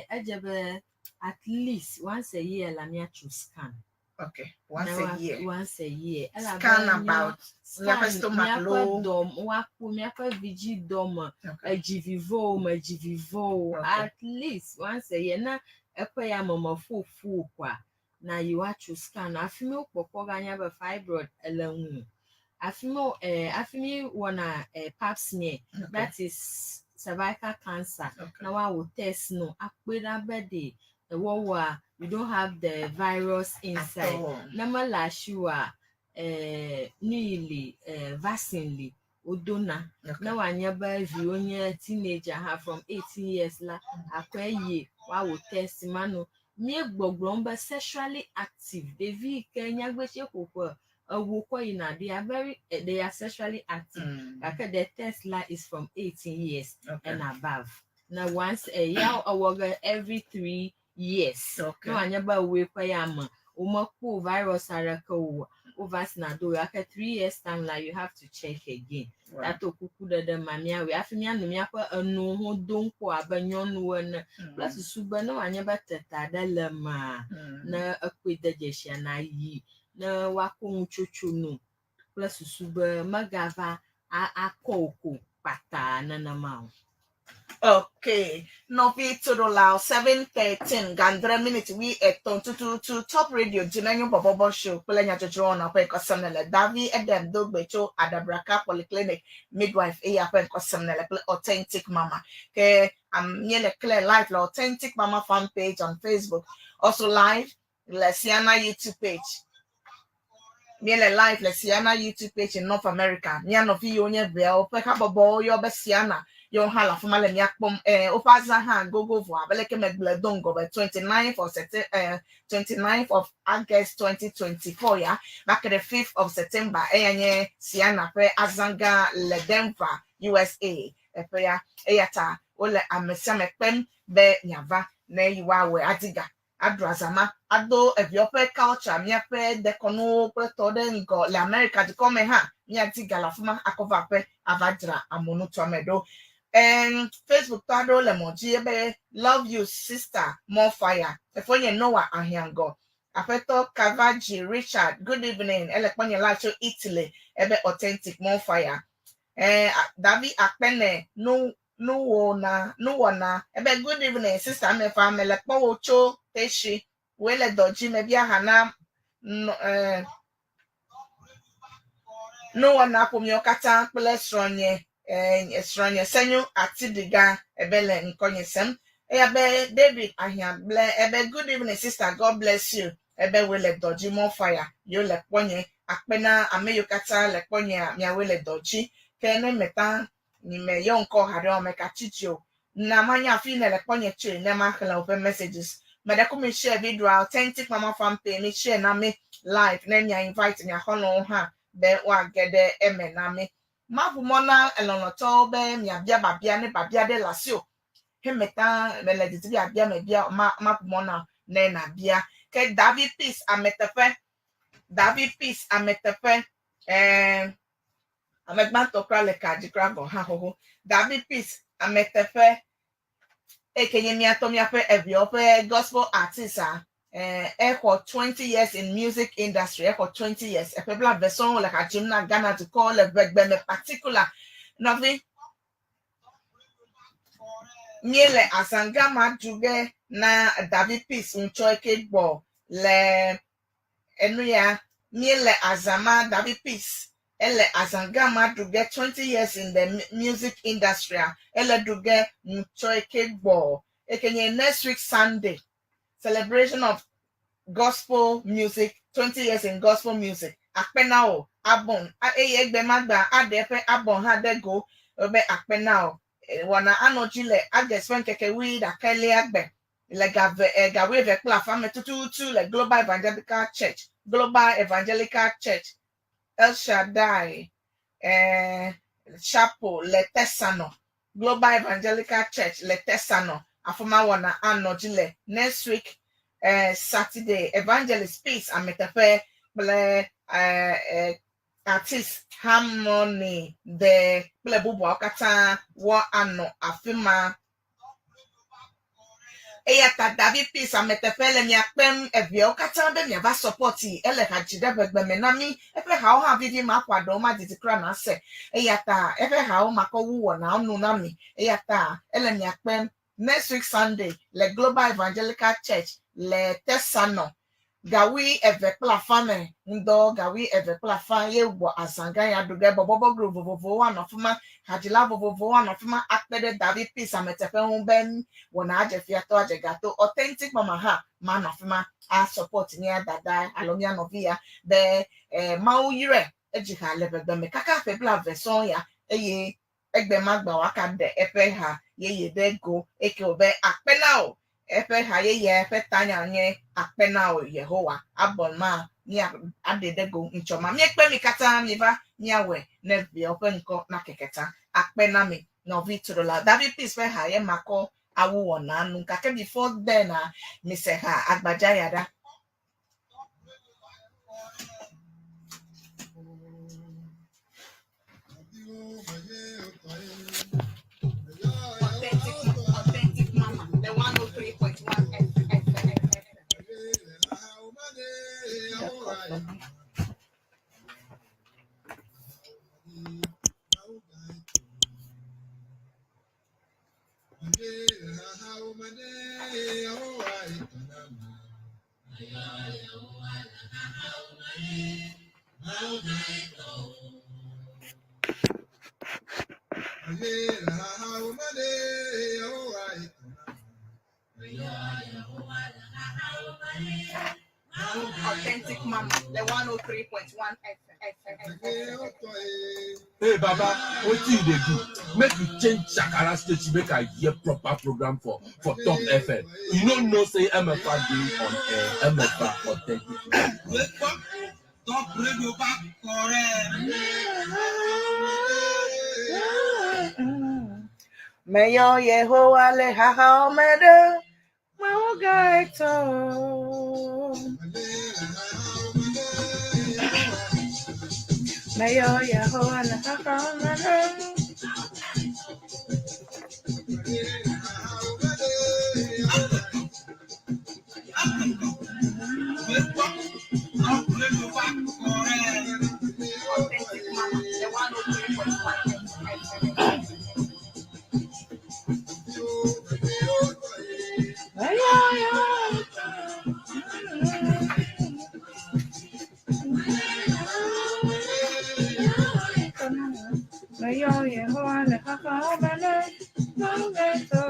edze be at least once a year la míatso scan. Okay, once a year. Once a year. Scan about míaƒe stomach. Míaƒe dɔ, woakpɔ míaƒe vidzidɔ me, edzivivowo me, dzivivowo. At least once a year. Ne eƒe ya me meƒo ƒu o koa, na yi woatso scan. Afi mi wokpɔkpɔ ganya be fibroid ele ŋu. Afi mi afi mi wɔna pap smear. That is cervical cancer. Na woawɔ test no akpɔe ɖa be ɖe ewɔwɔa you don't have the virus inside. Ne mele asi oa, nu yi li, vaccine li wodona. Ne wòanye be viwo nye teenager hã from 18 years la, akɔe yi woawɔ test ma no. Míegbɔgblɔm be sexually active ɖevi yi ke nyagbetsi ƒo ƒe 40 kɔ yina, they are very they are sexually active. Gake the test la is from 18 years and above. Na once a year ewɔ ge every 3 years. Ne wòanye be woe ƒe ya me womekpɔ virus aɖeke o, wo vaccine do, gake 3 years time la you have to check again. Tato kuku ɖeɖe ma míawɔe hafi míanɔ míaƒe enuwo hã dom kpɔ abe nyɔnuwo ene kple susu be ne wòanye be teta ɖe le mea, ne ekpɔe de dzesia na yi ne woakɔ nutsotso no kple susu be megava akɔ o ko kpata nenema o. Okay, nɔvi toɖolawo, 7:13 gandre minute 3 tututu. Top Radio Dzinenyo Bɔbɔbɔ Show kple nyadzɔdzɔ wɔna ƒe ŋkɔsem ne le Davi Edem Dogbe tso Adabraka Polyclinic midwife eya ƒe ŋkɔsem ne le kple Authentic Mama. Ke míele clear live le Authentic Mama fan page on Facebook, also live le Siana YouTube page. Míele live le Siana YouTube page in North America. Mía nɔvi yiwo nye ʋeawo ƒe habɔbɔwo yɔ be Siana yewo hã le afi ma le mía kpɔm. Woƒe azã hã gogo vɔ abe leke megblɔe do ŋgɔ be 29th of September, 29th of August 2024 ya va ke ɖe 5th of September, eya nye Siana ƒe azã gã le Denver, USA eƒe ya. Eya ta wole ame sia ame kpem be miava ne yewoawɔe adi ga aɖu azã ma ado eviawo ƒe culture, míaƒe dekɔnuwo kple tɔ ɖe ŋgɔ le America dukɔ me hã. Míadi ga le afi ma akɔ va aƒe ava dzra amonutuame ɖo. Facebook tɔ aɖewo le mɔ dzi be "Love you, sister, more fire." Efo nye Noah Ahiangɔ. Aƒetɔ Kavaji Richard, good evening. Ele kpɔnye la tso Italy ebe "Authentic, more fire." Davi Akpene nu nuwɔna nuwɔna ebe "Good evening, sister Amefa, mele kpɔwò tso Teshi woe le dɔ dzi mebia ha na nuwɔna ƒomewo katã kple srɔ̃nye Senyo Atiɖiga ebe le ŋkɔnye sem." Eya be David Ahiagble ebe "Good evening, sister, God bless you." Ebe woe le dɔ dzi, more fire. Yewo le kpɔnye akpe na ame yiwo katã le kpɔnyea, miawoe le dɔ dzi. Ke ne meta nyime yɔ ŋkɔ haɖe wɔme katsi dzi o na manya afi ne le kpɔnye tsoe ne maxlẽ woƒe messages. Meɖe ko mi share video Authentic Mama fan page, mi share na mi live ne mia invite mia xɔlɔ̃wo hã be woage ɖe eme na mi. Maʋu mɔ na elɔlɔ̃tɔwo be miabia babia ne babia ɖe le asi o hemeta mele didi be abia mebia ma maʋu mɔ na ne nabia. Ke David Peace Ameteƒe, David Peace Ameteƒe, ame gbãtɔ kura le ka dzi kura gɔ̃ hã xoxo. David Peace Ameteƒe eke nye míatɔ míaƒe eviawo ƒe gospel artist a exɔ 20 years in music industry. Exɔ 20 years, eƒe 20 sɔŋ le ha dzim na Ghana dukɔ le ʋegbe me particular. Nɔvi, míele azãgã ma ɖu ge na David Peace ŋutsɔ eke gbɔ le enu ya. Míele azã ma, David Peace ele azãgã ma ɖu ge, 20 years in the music industry a ele ɖu ge ŋutsɔ eke gbɔ eke nye next week Sunday, celebration of gospel music, 20 years in gospel music. Akpe na o album eye egbe magba aɖe eƒe album hã ɖe go be akpe na o. Wɔna anɔ dzi le August ƒe ŋkeke 21 gbe le gave ga 12 kple afã me tututu le Global Evangelical Church, Global Evangelical Church El Shaddai Chapel le Tesano, Global Evangelical Church le Tesano. Afɔma wɔna anɔ dzi le next week Saturday. Evangelist Peace Ameteƒe kple Artist Harmony de kple bubuawo katã woanɔ afi ma. Eya ta David Peace ameteƒe le mia kpem eviawo katã be miava sɔpɔti ele ha dzi ɖe ʋegbe me na mí. Eƒe hawo hã vivi maƒo aɖewo madidi kura nase. Eya ta eƒe hawo makɔ wu wɔnawo nu na mi. Eya ta ele mia kpem next week Sunday le Global Evangelical Church le Tesano Gawui eve kple afã me ŋdɔ gawui eve kple afã ye wɔ azã gã ya ɖu ge. Bɔbɔbɔgro vovovowo anɔ afima, hadzila vovovowo anɔ afima akpe ɖe David Peace ameteƒe ŋu be wɔna adze fiatɔ adze gato. Authentic Mama hã manɔ afima a support mía dada alo mía nɔvi ya be eh, Mawu yrae edzi ha le ʋegbe me kaka ƒe blaeve sɔŋ ya eye Egbe ma gba wòaka ɖe eƒe ha yeye ɖe go eke wòbe, Akpe na wò! Eƒe ha yeyea eƒe tanya nye Akpe na wò, Yehowa. Album ma mía aɖe ɖe go ŋtsɔ ma. Míekpe mi katã miva míawɔe ne viawo ƒe ŋkɔ nakeke ta. Akpe na mi nɔvi tuɖola. David Peace ƒe ha ye makɔ awu wɔna nu gake before then a, mise ha agbadza ya ɖa. Authentic, authentic mama, the 103.1 FM. Authentic Mama, the 103.1 FM. Hey Baba, wetin you dey do? Make you change Shakara station make I hear proper program for for Top FM. You no know say MFA dey on air, MFA authentic. Top radio back correct. Meyɔ Yehowa le xaxawo me ɖe Mawu gaetɔ. Meyɔ Yehowa le xaxawo me ɖe. Authentic Mama, the 103.1 FM. Meyɔ Yehowa le xaxawo me ɖe Mawu gaetɔ.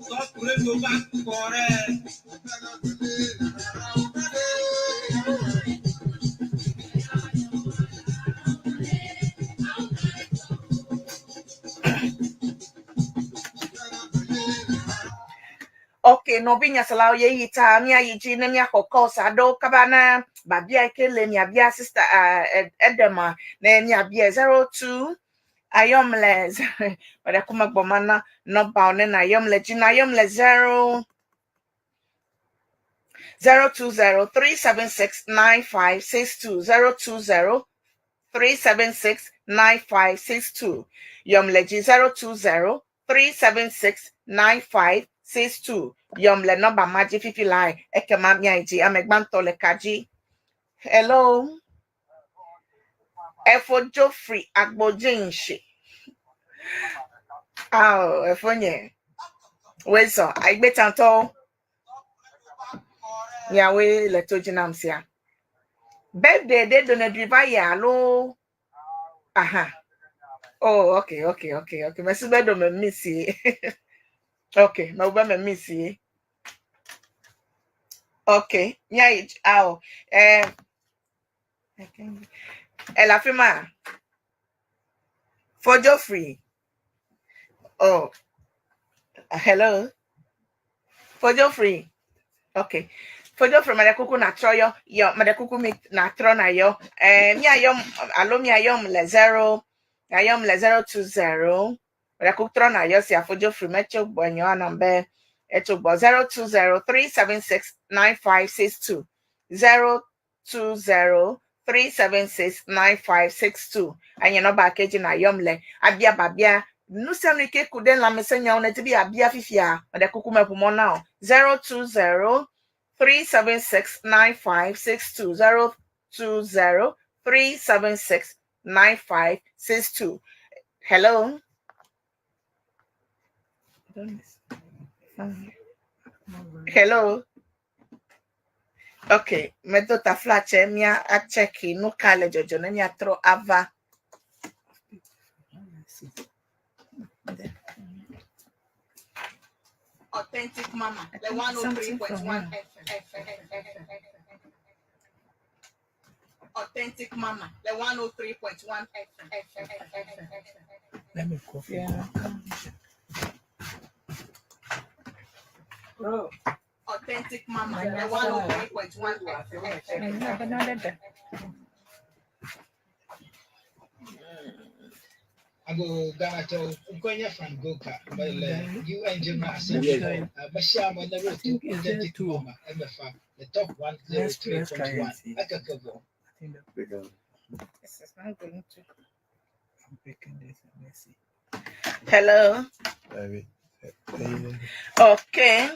Top radio back correct. Okay, nɔvi nyaselawo ye yi ta míayi dzi ne míaxɔ calls aɖewo kaba na babia yi ke le miabia sister uh, Edema ne miabia 02 ayɔm le meɖe ku megbɔ mana nɔmbawo ne nayɔm le dzi nayɔm le 0 020 376 9562 020 376 9562 yɔm le dzi 020 376 9562 yɔm le nɔmba ma dzi fifi lae ekema míayi dzi ame gbãtɔ le ka dzi hello efo Geoffrey Agbodzinshi ao efo nye wezɔ ayigbetantɔwo miawoe le to dzi nam sia birthday ɖe do ne ɖui va yi alo aha. Oh, okay, okay, okay, okay. Mesi be ɖo me miss ye. Okay, me be me miss ye. Okay, mia awo. Eh, ele afi ma. For Geoffrey. Oh, hello. For Geoffrey. Okay. For Geoffrey, mede kuku na trɔ yɔ, yɔ, mede kuku mi na trɔ na yɔ. Eh, mia yɔm, alo mia yɔm le zero, mia yɔm le 020. Mede kuku trɔ na yɔ sia for Geoffrey metso gbɔ nyɔ anɔ be etso gbɔ 020 376 9562. 020 376 9562. Anye nɔba ke dzi na yɔm le. Abia babia. Nu sia nu yi ke ku ɖe lãmesẽnyawo ne di be yeabia fifia, mede kuku me ʋu mɔ na wò. 020 376 9562. 020 376 9562. Hello. Hello. Okay, medo taflatse mia acheki nu ka le dzɔdzɔ ne miatrɔ ava. Authentic Mama, the 103.1 FM. Authentic Mama, the 103.1 FM. Let me coffee. Yeah. Bro, Authentic Mama, the 103.1 FM. Ago Ghana to Nkonya Frank Goka, well, UN General Assembly, Bashama I think Naruto, it's there Authentic too. Mama, MFA, the top Let's try and 103.1, see. Akakabo. I think that This is not going to. I'm picking this and let's see. Hello. Okay.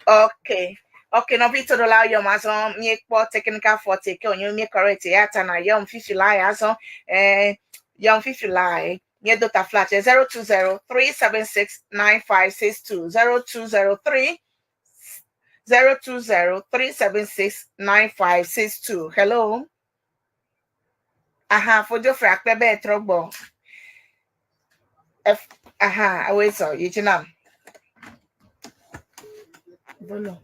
Okay. Okay, no Vito do la yom azɔ miekpɔ technical fault ke wònye mi correct ya ta na yom fifi la ya azɔ eh yom fifi la eh miedo ta flat 020 376 9562, 0203 020 376 9562. Hello. Aha, fojo fra akpɛ bɛ trɔ gbɔ. F aha, awezo yichinam. Bolo.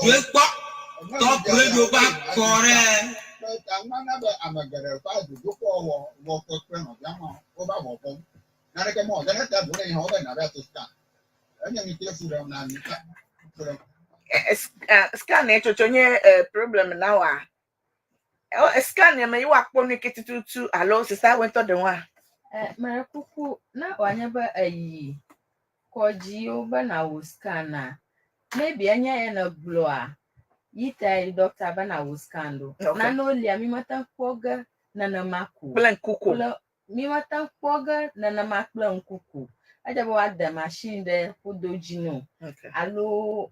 Wekpɔ Top Radio ba kɔ ɖe. Scan ne tsotso nye problem na wa. Scan ne me yi wa kpɔ nu ke tututu alo sisa wentɔ de wa. Mere kuku na wòanye be eyi kɔdzi wobe nawɔ scan a, maybe enye ye ne gblɔa, yi ta yi doctor be nawɔ scan ɖo. Okay. Nanewo lia mi mete ŋu kpɔ ge nenema ko. Kple ŋkuko. Kple mi mete ŋu kpɔ ge nenema kple ŋku ko. Edze be woade machine ɖe ƒodo dzi nɛ o. Okay. Alo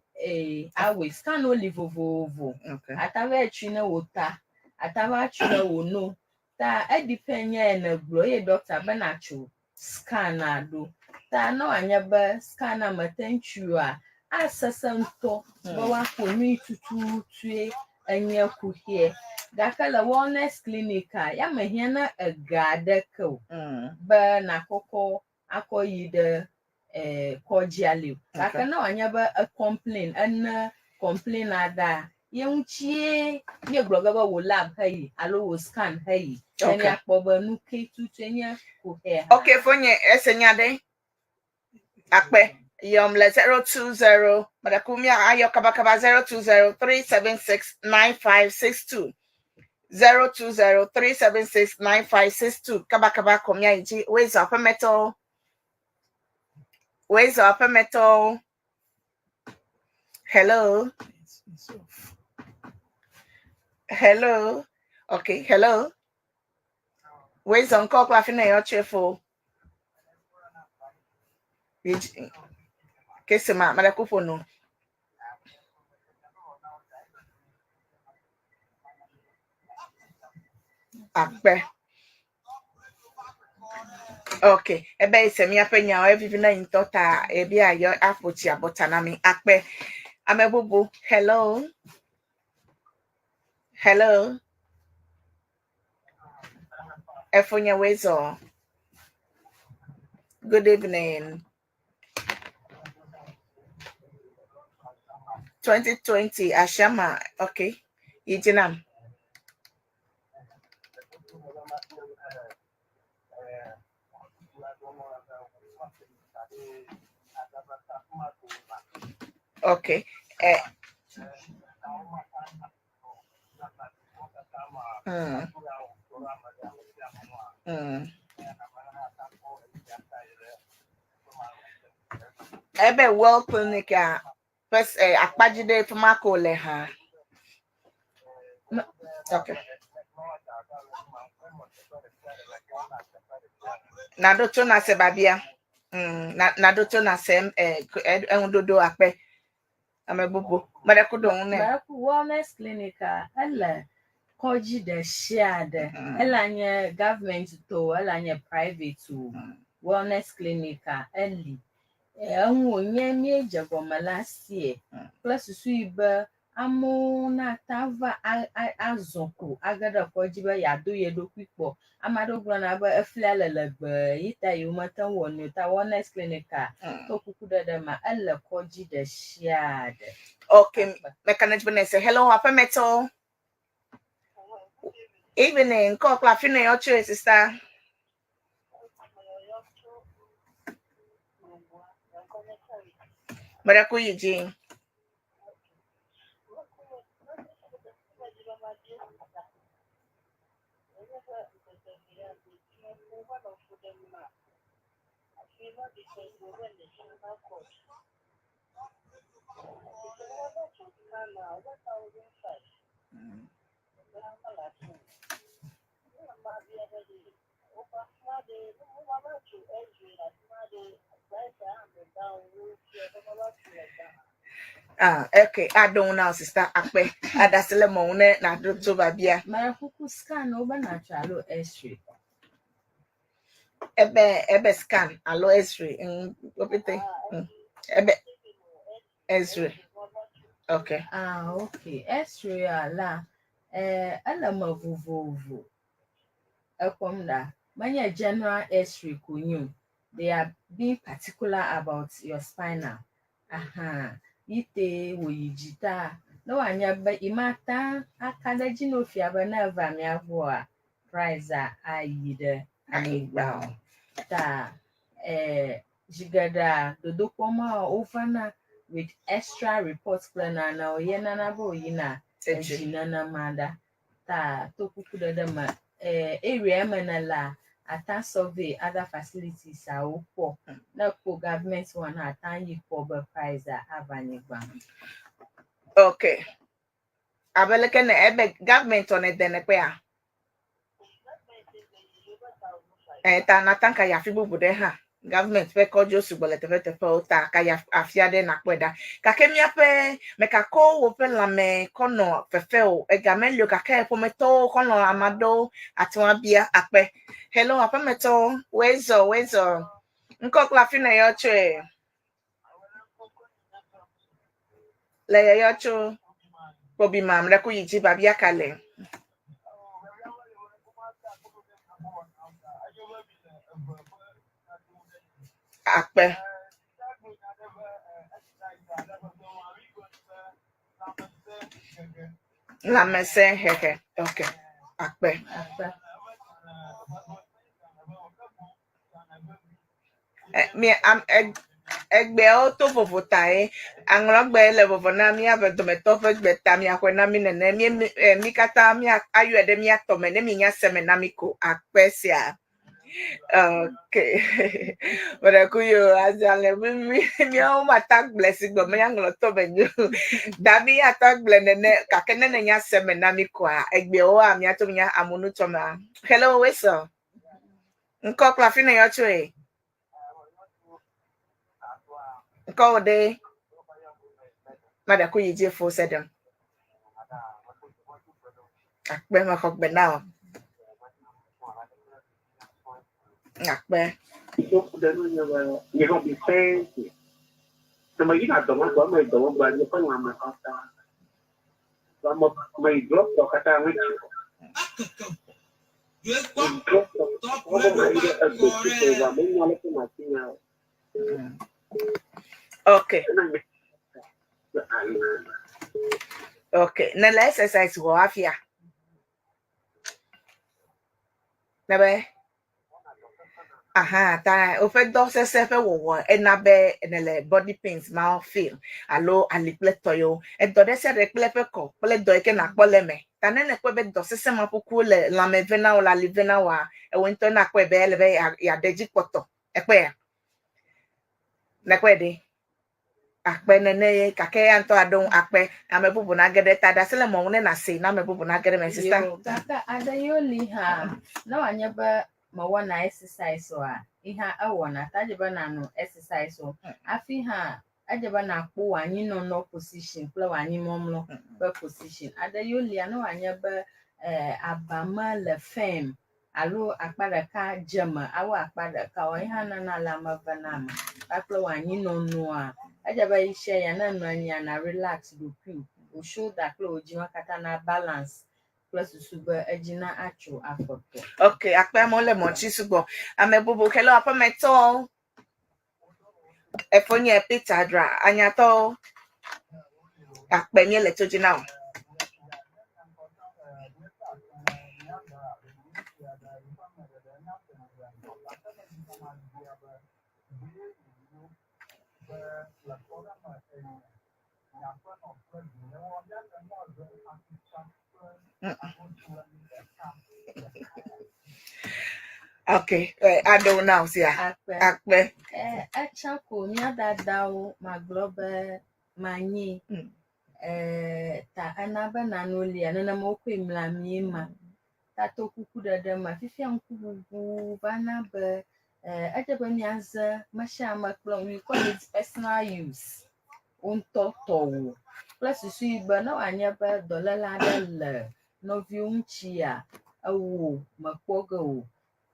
awɔe scan wo li vovovo. Okay. Ate ŋu atsui ne wò ta, ate ŋu atsui ne wò no. Ta edepend nye ye ne gblɔ eye doctor be natso scan ɖo. Ta ne wòanye be scan mete ŋu tsui oa, asesẽ ŋutɔ be woaƒo nu yi tututue enye kuxie. Gake le wellness clinic a, ya mehiã na ega aɖeke o be nakɔkɔ akɔ yi ɖe kɔdzia li o. Gake ne wòanye be e complain ene complain aɖea, ye ŋutie míegblɔ ge be wò lab heyi alo wò scan heyi. Ne míakpɔ be nu ke tutue nye kuxia. Okay, fonye ese nya de. Akpe. Yom le 020 Madakumia ayo kabakaba 020 376 9562. 020 376 9562. Kabakaba komia iji weza apemeto. Weza apemeto. Hello. It's off. Hello. Okay, hello. Weza nko kwa fina yo chefo. Yi- Kese ma mele ku ƒo nu. Akpe. Ok, ebe ese míaƒe nyawo evivi na ŋutɔ ta ebia yɔ aƒo tsi abɔta na mi. Akpe. Ame bubu. Hello. Hello. Efonye Wezo. Good evening. 2020 Ashama. Okay. Yijinam. Okay. Eh. Mm. Ebe Well Clinic a first eh, akpajide fumako le ha. Okay. Na do na se babia. Na na do na se eh eh dodo akpe. Ame bubu. Mede kudo ne. Mɛku wellness clinic a ele kɔdzi ɖe sia ɖe. Ele nye government to, ele nye private o. Wellness clinic a eli. Eŋu wònye míedze gɔme la sie kple susu yi be amewo nata va azɔ ko age ɖe kɔdzi be yeado ye ɖokui kpɔ. Ame aɖewo gblɔna be eflia le legbee yi ta yewo mete ŋu wɔ nu o. Ta wellness clinic a to kuku ɖeɖe ma ele kɔdzi ɖe sia ɖe. Okay, mekanich say hello, Apemeto. Evening, call Clafine, your choice, sister. Miracle Eugene. Ah, okay. I don't know, sister. Akpe. Adasele mo ne na do to babia. Mɛkuku scan wo be natso alo x-ray. Ebe ebe scan alo x-ray. Opete. Ebe x-ray. Okay. Ah, okay. X-ray a la eh ele me vovovo. Ekpɔm ɖa. Menye general x-ray ko nye o. They are being particular about your spinal. Aha. Yi te wòyi dzi ta ne wòanye be imata aka ɖe edzi na wo fia be ne eva mía gbɔa price a ayi ɖe anyigba o. Ta eh, zi geɖea dodokpɔ ma wovana with extra reports kple nanewo ye nana be wòyina edzi nenema ɖa. Ta to kuku ɖeɖe me eh, area me ne la ata survey other facilities awo kpɔ. Ne kpɔ government one hã ata yi kpɔ be price a ava anyigba. Okay. Abeleke ne ebe government on edene pe a. Eh, ta na tanka ya fi bubu ɖe hã. Government ƒe kɔdzi wo sugbɔ le teƒeteƒewo ta ka ya afia ɖe nakpɔe ɖa. Gake míaƒe mekakɔ woƒe lãme kɔ nɔ fefe o. Ega meli o gake ƒometɔwo xɔlɔ̃ ame aɖewo ate ŋu abia akpe. Hello, aƒemetɔwo. Wezɔ, wezɔ. Ŋkɔ kple afi ne yɔ tsoe. Le yɔyɔ tso Kpobima mɖe yi dzi babia ka le. Akpe. Lãmesẽ hehe. Okay. Akpe. Akpe. Eh, mi am egbeawo to vovo ta ye aŋlɔgbe le vovo na míaƒe dometɔ ƒe gbe ta miaxɔe na mi nene mi mi mi katã mia ayɔe ɖe mía tɔme ne mi nya se me na mi ko akpe sia. Okay. Mede yo azalẽ mi mi míawo mata gblẽ si gbe míaŋlɔ tɔ me nyo. Davi ata gblẽ nene gake ne ne nya se me na mi koa egbewoa míato nya amunutɔ mea. Hello, Weso. Ŋkɔ kple afi ne yɔ tsoe. Ŋkɔwò ɖe? Maɖe ku yi dzi fo se ɖem. Akpe mexɔ gbe na wò. Akpe. Okay. Okay. Ne le exercise wɔ hafia. Ne be aha ta woƒe dɔ sesẽ ƒe wɔwɔ ena be nele body pains mawo feel alo ali kple tɔyewo. Edɔ ɖe sia ɖe kple eƒe kɔ kple dɔ yi ke nakpɔ le eme. Ta ne nèkpɔe be dɔ sesẽ ma ƒuƒu le lãme ve na wò le ali ve na wòa, ewò ŋutɔ nakpɔe be ele be yeaɖe dzi kpɔtɔ. Ekpɔea? Nèkpɔe ɖe? Akpe nene ye gake eya ŋutɔ aɖo ŋu akpe ame bubu nage ɖe ta ɖase le mɔ ŋu ne nàsee na ame bubu nage ɖe eme sista. Yo, gake aɖe yiwo li hã ne wòanye be mewɔna exercise oa, yi hã ewɔna ta edze be nànɔ exercise wɔm. Hafi hã edze be nàkpɔ wò anyinɔnɔ position kple wò anyimɔmlɔ ƒe position. Aɖe yiwo lia ne wòanye be eh, aba me le firm alo akpa ɖeka dze eme awu akpa ɖeka o, ye hã nana lãme vena ame kpakple wò anyinɔnɔa. Edze be ɣesia ɣia ne ènɔ anyia na relax ɖokuiwò, wò shoulder kple wò dzime katã na balance kple susu be edzi na atso afɔtɔ. Ok, akpe amewo le mɔ dzi sugbɔ. Ame bubu ke le aƒemetɔwo. Efonye Peter dra anyatɔwo. Akpe míele to dzi na wò. Okay, I don't know, sia. Akpe. Akpe. Eh, etsã ko mía dadawo magblɔ be manyi. Eh, ta ena be nano lia nenema wokɔe mla mie ma. Ta to kuku ɖeɖe me fifia ŋkuʋuʋu va na be eh, edze be míaze me sia ame kple we call it personal use wo ŋutɔ tɔwò kple susu yi be ne wòanye be dɔléle aɖe le nɔviwò ŋutsia ewò mekpɔ ge o.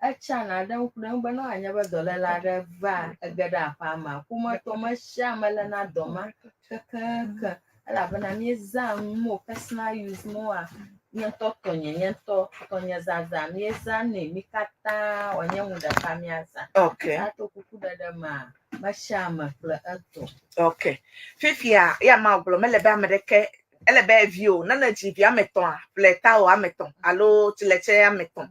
Etsa naɖe ŋku ɖe eŋu be ne wòanye be dɔléle aɖe va ege ɖe aƒea mea, ƒometɔ me sia ame léna dɔ ma kekeake elabena míezãa nu mɔ personal use mɔa, nye ŋutɔ tɔnye, nye ŋutɔ tɔnye zazã míezãnɛ mí katã wòanye nu ɖeka míazã. Okay. Eya to kukuɖeɖe mea, me sia ame kple etɔ. Okay. Fifia, ya ma gblɔ mele be ame ɖeke ele be viwò ne nèdzi vi ame etɔ̃a, ƒle tawò ame etɔ̃ alo tsiletse ame etɔ̃.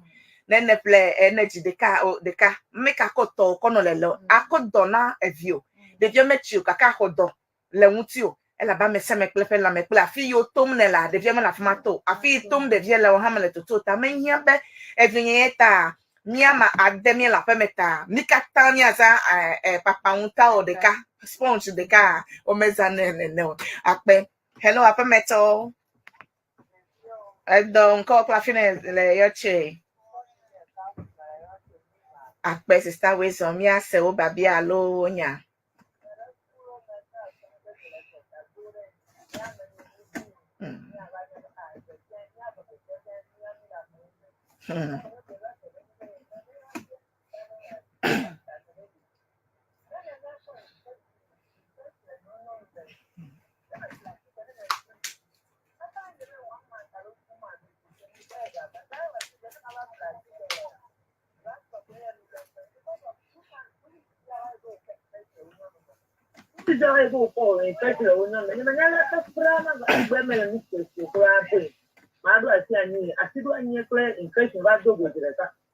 Ne nèƒle ne dzi ɖeka o ɖeka, meka kɔ tɔwò kɔ nɔ lele o. Akɔ dɔ na eviwò. Ɖevia metsi o gake axɔ dɔ le ŋutiwò elabe ame sia ame kple eƒe lãme kple afi yiwo tom nèlea, ɖevia mele afi ma to o. Afi yi tom ɖevia le wò hã mele toto o ta mehiã be evinye ye ta míama ade míele aƒeme ta mí katã míazã papaŋu tawò ɖeka, sponge ɖeka womezãnɛ nene o. Akpe. Hello aƒemetɔwo. Edɔ ŋkɔ kple afi ne le yɔ tse. Akpe sista Wisdom míase wo biabia alo wo nya.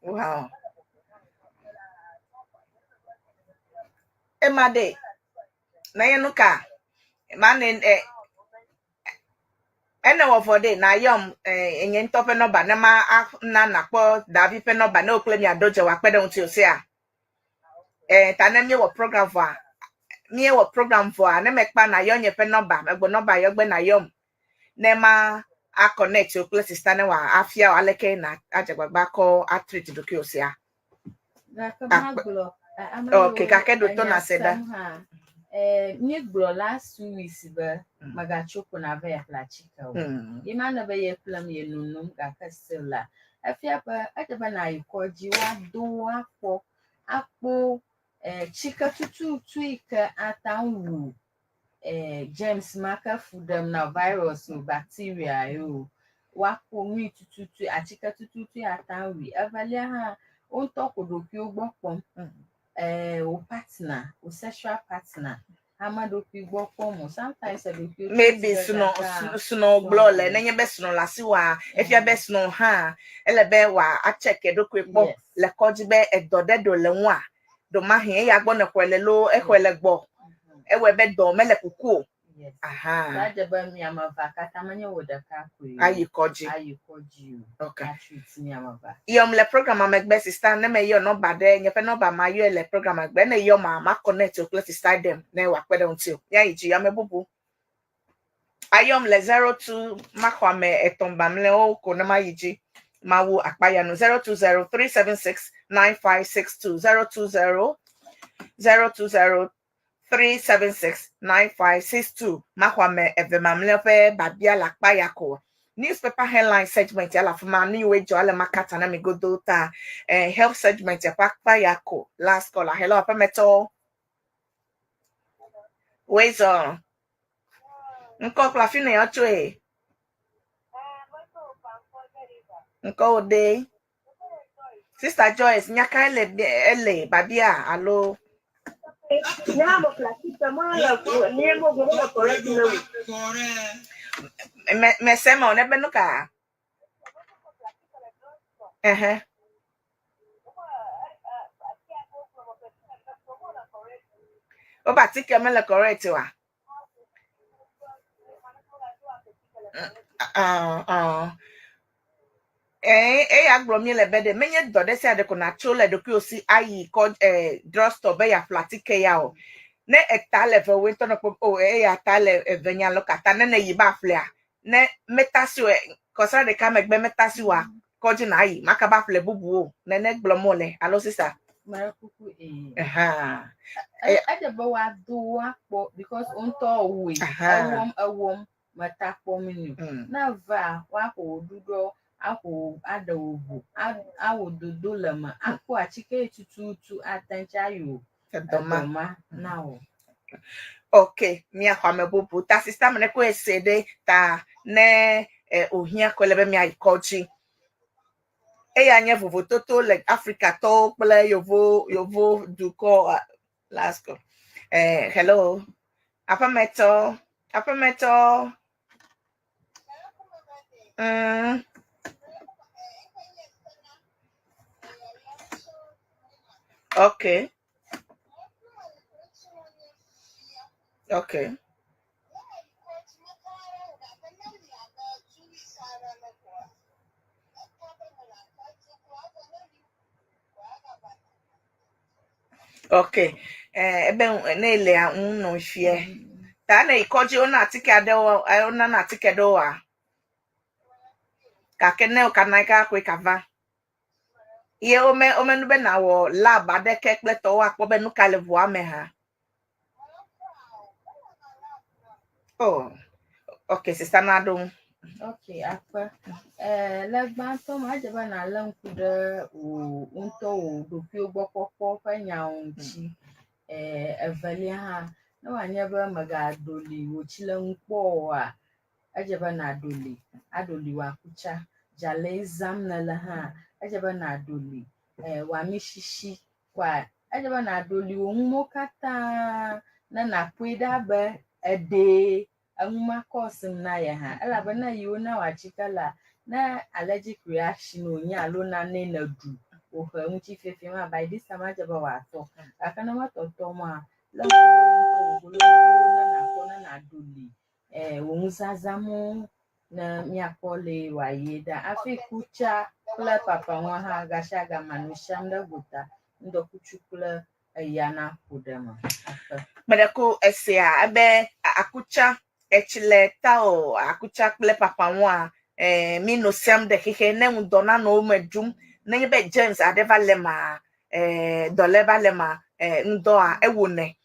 Wow. Ema ɖe, na ye nu ka? Ma ne e ene wɔ vɔ ɖe na yɔm e nye ŋutɔ ƒe nɔmba ne ma a na nakpɔ Davi ƒe nɔmba ne wò kple miaɖo dze wòakpe ɖe ŋuti o sea? E ta ne míewɔ program vɔa, míewɔ program vɔa ne mekpa na yɔ nye ƒe nɔmba, megblɔ nɔmba yɔ gbe na yɔm ne ma a connect wò kple sista ne wòa afia wò aleke na adze agbagba kɔ a treat ɖokuiwò sia. Gake Akpe. magblɔ ame Ok, yiwo gake ɖo to enya nàse ɖa. sem hã. Eh, míegblɔ last 2 weeks be mègatso ko nava yi aƒle atike o. Ye ma ne be ye ƒlem ye nonom gake still la, efia be edze be nàyi kɔdzi woado wo akpɔ akpɔ tsike tututu yi ke ate ŋu wu germs ma ke fu ɖem na virus o, bacteria ye o. Woakpɔ nui tututu, atike tututu ate ŋu wui. Evelia hã, wo ŋutɔ ko ɖokuiwo gbɔ kpɔm. Wò partner, wò sexual partner, ame ɖokui gbɔ kpɔm o. Sometimes eɖokuiwo Maybe srɔ̃ srɔ̃ gblɔ le nenye be srɔ̃ le asi wa efia be srɔ̃ hã ele be wòa atseke ɖokui kpɔ le kɔdzi be edɔ ɖe ɖo le ŋua ɖomahi eya gbɔ ne xɔe le loo exɔe le gbɔ ewɔe be dɔ mele kuku o. Aha. Adze be miame evea katã menye wò ɖeka koe o. Ayi kɔdzi. Ayi kɔdzi o. Atreat miame evea. Yɔm le program megbe, sister, ne meyɔ nɔmba ɖe nye ƒe nɔmba ma yɔe le program megbe ne yɔ ma ma connect wò kple sister dem ne wòakpe ɖe ŋuti o. Míayi dzi ame bubu. Ayɔm le 02 maxɔ ame etɔ̃ mamlɛwo ko ne mayi dzi mawu akpa ya nu 020 376 9562 020 020 376 9562 maxɔ ame eve mamlɛ ƒe babia le akpa ya ko. Newspaper headline segment ya le afi ma nu yiwo dzɔ ale makata na mi godo ta health segment ya ƒe akpa ya ko. Last caller, hello, aƒemetɔ wezɔ ŋkɔ kple afi ne yɔ tsoe ŋkɔ wo de Sister Joyce nyaka ele ele babia alo Nyama correct na mu. Me mesema o nebe nuka ehe. O ba tike mele correct wa. Ah ah. Eya gblɔ mi le be ɖe menye dɔ ɖe sia ɖe ko natso le ɖokuiwò si ayi kɔ drugstore be yeaƒle atike ya o. Ne eta le eve woe ŋutɔ ne kpɔ o eya ta le eve nya lo kata ne ne yi ba ƒlea ne metasi o kɔsra ɖeka megbe metasi oa kɔdzi na ayi maka ba ƒle bubu o nene gblɔm wole alo sister. Mele kuku ee. Aha. Edze be woado woakpɔ because wo ŋutɔ wɔe. Ewɔm ewɔm meta kpɔm ni o. Ne evea woaƒo wò ɖuɖɔ aƒo aɖe wò ʋu awɔ dodo le me akpɔ atike yi tututu ate ŋu ayi o. Edɔ ma. Edɔ ma na wò. Ok, miaxɔ ame bubu ta sister me ne ko ese ɖe ta ne òhiã ko ele be miayi kɔdzi. Eya nye vovototo le Afrikatɔwo kple yovo yovo dukɔ last call. Hello, aƒemetɔ, aƒemetɔ. Okay. Okay. Ebe ne le ŋu nɔ fie. Ta ne kɔdzi wona atike aɖewo wonana atike ɖewoa? Gake ne wo kana ka koe kava. Ye wome wome nu be nawɔ lab aɖeke kple tɔwo akpɔ be nu ka le ʋua me hã. Oh, okay, sister na ɖo ŋu. Ok, akpe. Le gbãtɔ me, edze be nàlé ŋku ɖe wò ŋutɔ wò ɖokuiwo gbɔ kpɔkpɔ ƒe nyawo ŋuti. Evelia hã, ne wòanye be mègaɖoli wò tsilenu kpɔ oa, edze be nàɖoli, aɖoli wò akutsa. Dzalɛ zãm nèle hã, edze be nàɖoli wò amisisi kɔa, edze be nàɖoli wò nuwo katã ne nàkpɔe ɖa be eɖee enu ma kɔ sim na ye hã. Elabena yi wona wò atike la, ne allergic reaction wònye alo nane nèɖu wòhe ŋutifiefiẽ ma, by this time edze be wòatɔ. Gake ne metɔtɔ ma, lé ŋku ɖe wò ŋutɔ wò goloƒowo ne nàkpɔ ne nàɖoli wò nuzazãmɔwo ne míakpɔ le wòayi ɖa. Hafi kutsa kple papaŋua hã gasiagame nu siam ɖe gota, ŋdɔkutsu kple eya naƒo ɖe eme. Akpe. Meɖeko esea ebe akutsa etsi le ta o akutsa kple papaŋua mi no siam ɖe xexe ne ŋdɔ nanɔ wo me ɖum nenye be germs aɖe va le ma dɔle va le ma ŋdɔa ewonɛ.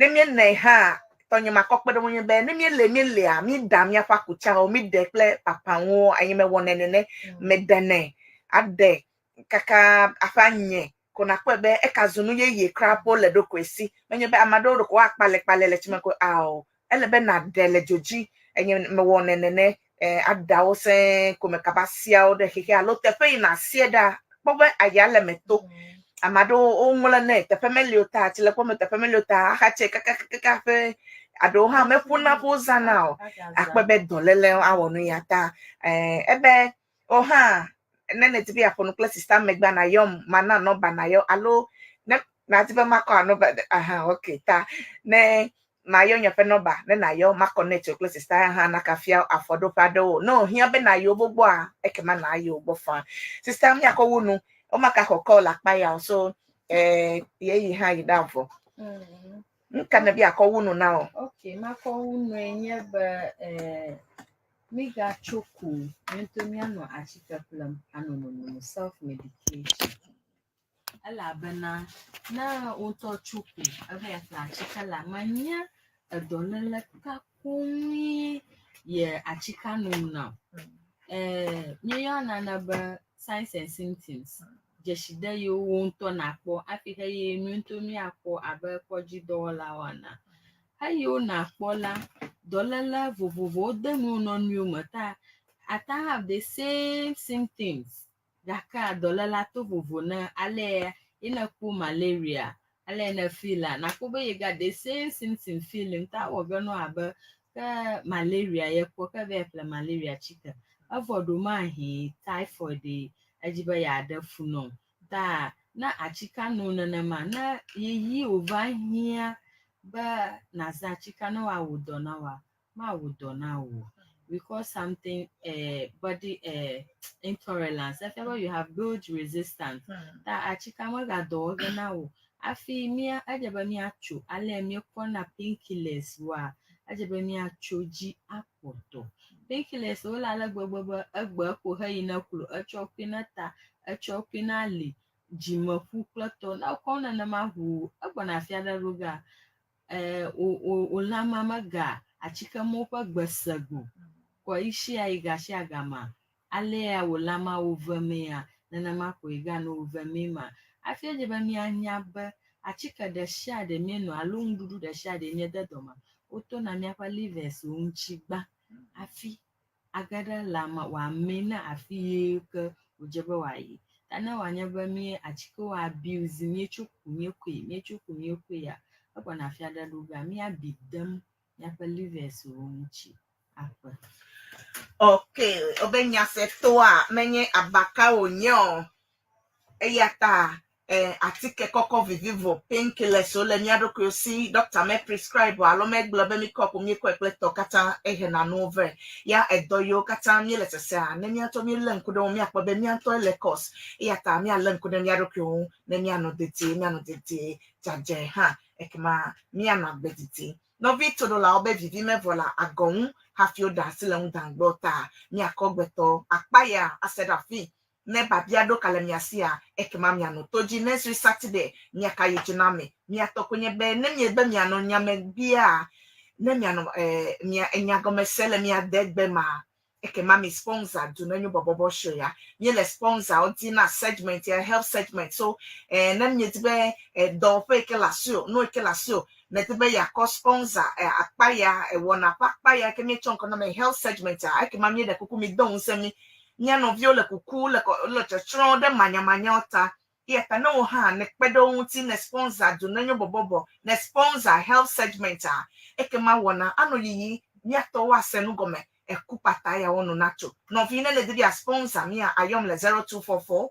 Ne míenɛ hã, tɔnye makɔ kpe ɖe ŋunye be ne míele míelea, míeɖa míaƒe akutsawo, míɖe kple papaŋuwo, eye mewɔnɛ nene, meɖenɛ aɖe kaka aƒe anye ko nakpɔe be eka zu nu yeye kura po le ɖokui si. Menye be ame aɖewo ɖeko woakpalekpale le tsime ko ao. Ele be nàɖe le dzo dzi eye mewɔnɛ nene eh, aɖawo sẽe ko mekaba siawo ɖe xexe alo teƒe yi nàsie ɖa kpɔ be aya le me to. Ame aɖewo woŋlɔnɛ teƒe meli o ta tsilekpɔ me teƒe meli o ta axatse kakakaka ƒe aɖewo hã meƒuna ƒo zãna o. Akpɔe be dɔléle awɔ nu ya ta eh, ebe o hã ne nèdi be yeaƒo nu kple sista megbea nàyɔm mana nɔmba nàyɔ alo ne nàdi be makɔ nɔmba aha ok ta ne mayɔ nye ƒe nɔmba ne nàyɔ ma connect wò kple sista ya hã nakafia afɔɖoƒe aɖewo ne wòhiã be nàyi wo gbɔa ekema nàyi wo gbɔ faa. Sista míakɔ wu nu womaka xɔ call akpa ya o so eh, yeyi hã yi ɖe avɔ. Nuka ne be akɔ wu nu na wò? Ok, makɔ wu nue nye be eh, migatso ko míaŋutɔ míanɔ atike ƒlem anɔ nonom self medication. Elabena ne wò ŋutɔ tso ko eva yi ƒle atike la, menye edɔléle ka koŋue ye atikea nom na o. Eh, míeyɔna nane be signs and symptoms. Dzeside yiwo wò ŋutɔ nàkpɔ hafi eye mí ŋutɔ míakpɔ abe kɔdzidɔwɔlawo ene. Eyiwo nàkpɔ la, dɔléle vovovowo de nu wo nɔnɔewo me ta ate have the same symptoms gake dɔlélea to vovo ne alea ye nekpɔ malaria, alea ne feel la, nakpɔ be ye got the same symptom feeling ta ewɔ ge nɔ abe ke malaria ye kpɔ ke va yi ƒle malaria tsike. Evɔ ɖomahi typhoid edzi be yeaɖe fu nɔ. Ta ne atikea no nenema, ne ɣeyiɣi wòva hiã be nàzã atikea ne wòawɔ dɔ na wòa, mawɔ dɔ na wò o. We call something body intolerance. Efia be you have built resistance. Ta atikea megadɔ wɔ ge na wò. Hafi mía edze be míatso alea míekɔna painkillers woa, edze be míatso dzi akpɔtɔ. Painkillers wo le ale gbegbe be egbe ko heyina klo, etsɔ kui na ta, etsɔ kui na ali, dzimeƒu kple tɔ. Ne ekɔ nenema ʋuu egbɔna afi aɖe ɖo gea, eh, wò wò wò lãmea mega atike mawo ƒe gbe se go. Kɔ yi sia yi gasiagama alea wò lãmea wò vemea, nenema ko yi ganɔ wò vemee ma. Hafi edze be míanya be atike ɖe sia ɖe míeno alo nuɖuɖu ɖe sia ɖe míede dɔme, wotona míaƒe livers wo ŋuti gbã hafi age ɖe lãme wòamee ne afi yi ke wòdze be wòayi. Ta ne wòanye be mí atikewo abuse míetso ku míekoe, míetso ku míekoea, egbɔna afi aɖe ɖo gea, míabi dem míaƒe livers wo ŋuti aƒe. Ok, wobe nyasetoa menye abaka wònye o. Eya ta eh, atike kɔkɔ vivivo painkillers wo le mía ɖokuiwo si doctor me prescribe alo megblɔ be míkɔ ko míekɔe kple tɔ katã ehena nuwo vɛ. Ya edɔ yiwo katã míele sesea ne mía ŋutɔ míelé ŋku ɖe wo míakpɔ be mía ŋutɔe le cause. Eya ta míalé ŋku ɖe mía ɖokuiwo ŋu ne míanɔ dedie, míanɔ dedie dzadzɛ hã ekema míanɔ agbe didi. Nɔvi toɖolawo be vivi mevɔ le agɔ ŋu hafi woɖe asi le ŋudaŋgbɔ ta míakɔ gbetɔ akpa ya ase ɖe afi ne babia ɖo ka le mia sia ekema mianɔ to dzi next week Saturday miaka yi dzi na mi. Miatɔ ko nye be ne miebe mianɔ nyame bia ne mianɔ eh, mia enyagɔme se le mia de gbe ma ekema mi sponsor Dunenyo Bɔbɔbɔ show ya. Míele sponsor wo di na segment ya health segment so eh, ne miedi be eh, dɔwɔƒe yi ke le asiwò nu yi ke le asiwò nedi be yeakɔ sponsor eh, akpa ya ewɔna ƒe akpa ya ke míetsɔ ŋkɔ na me health segment a ekema míeɖe kuku mi do ŋusẽ mi. Mía nɔviwo le kuku le kɔ le tsɔtsrɔ̃ ɖe manyamanyawo ta. Eya ta ne wò hã nekpe ɖe wo ŋuti ne sponsor Dunenyo Bɔbɔbɔ ne sponsor health segment a ekema wɔna anɔ yiyi míatɔwo ase nu gɔme eku kpata ya wɔnu natso. Nɔvi ne nedi be ya sponsor mía ayɔm le 0244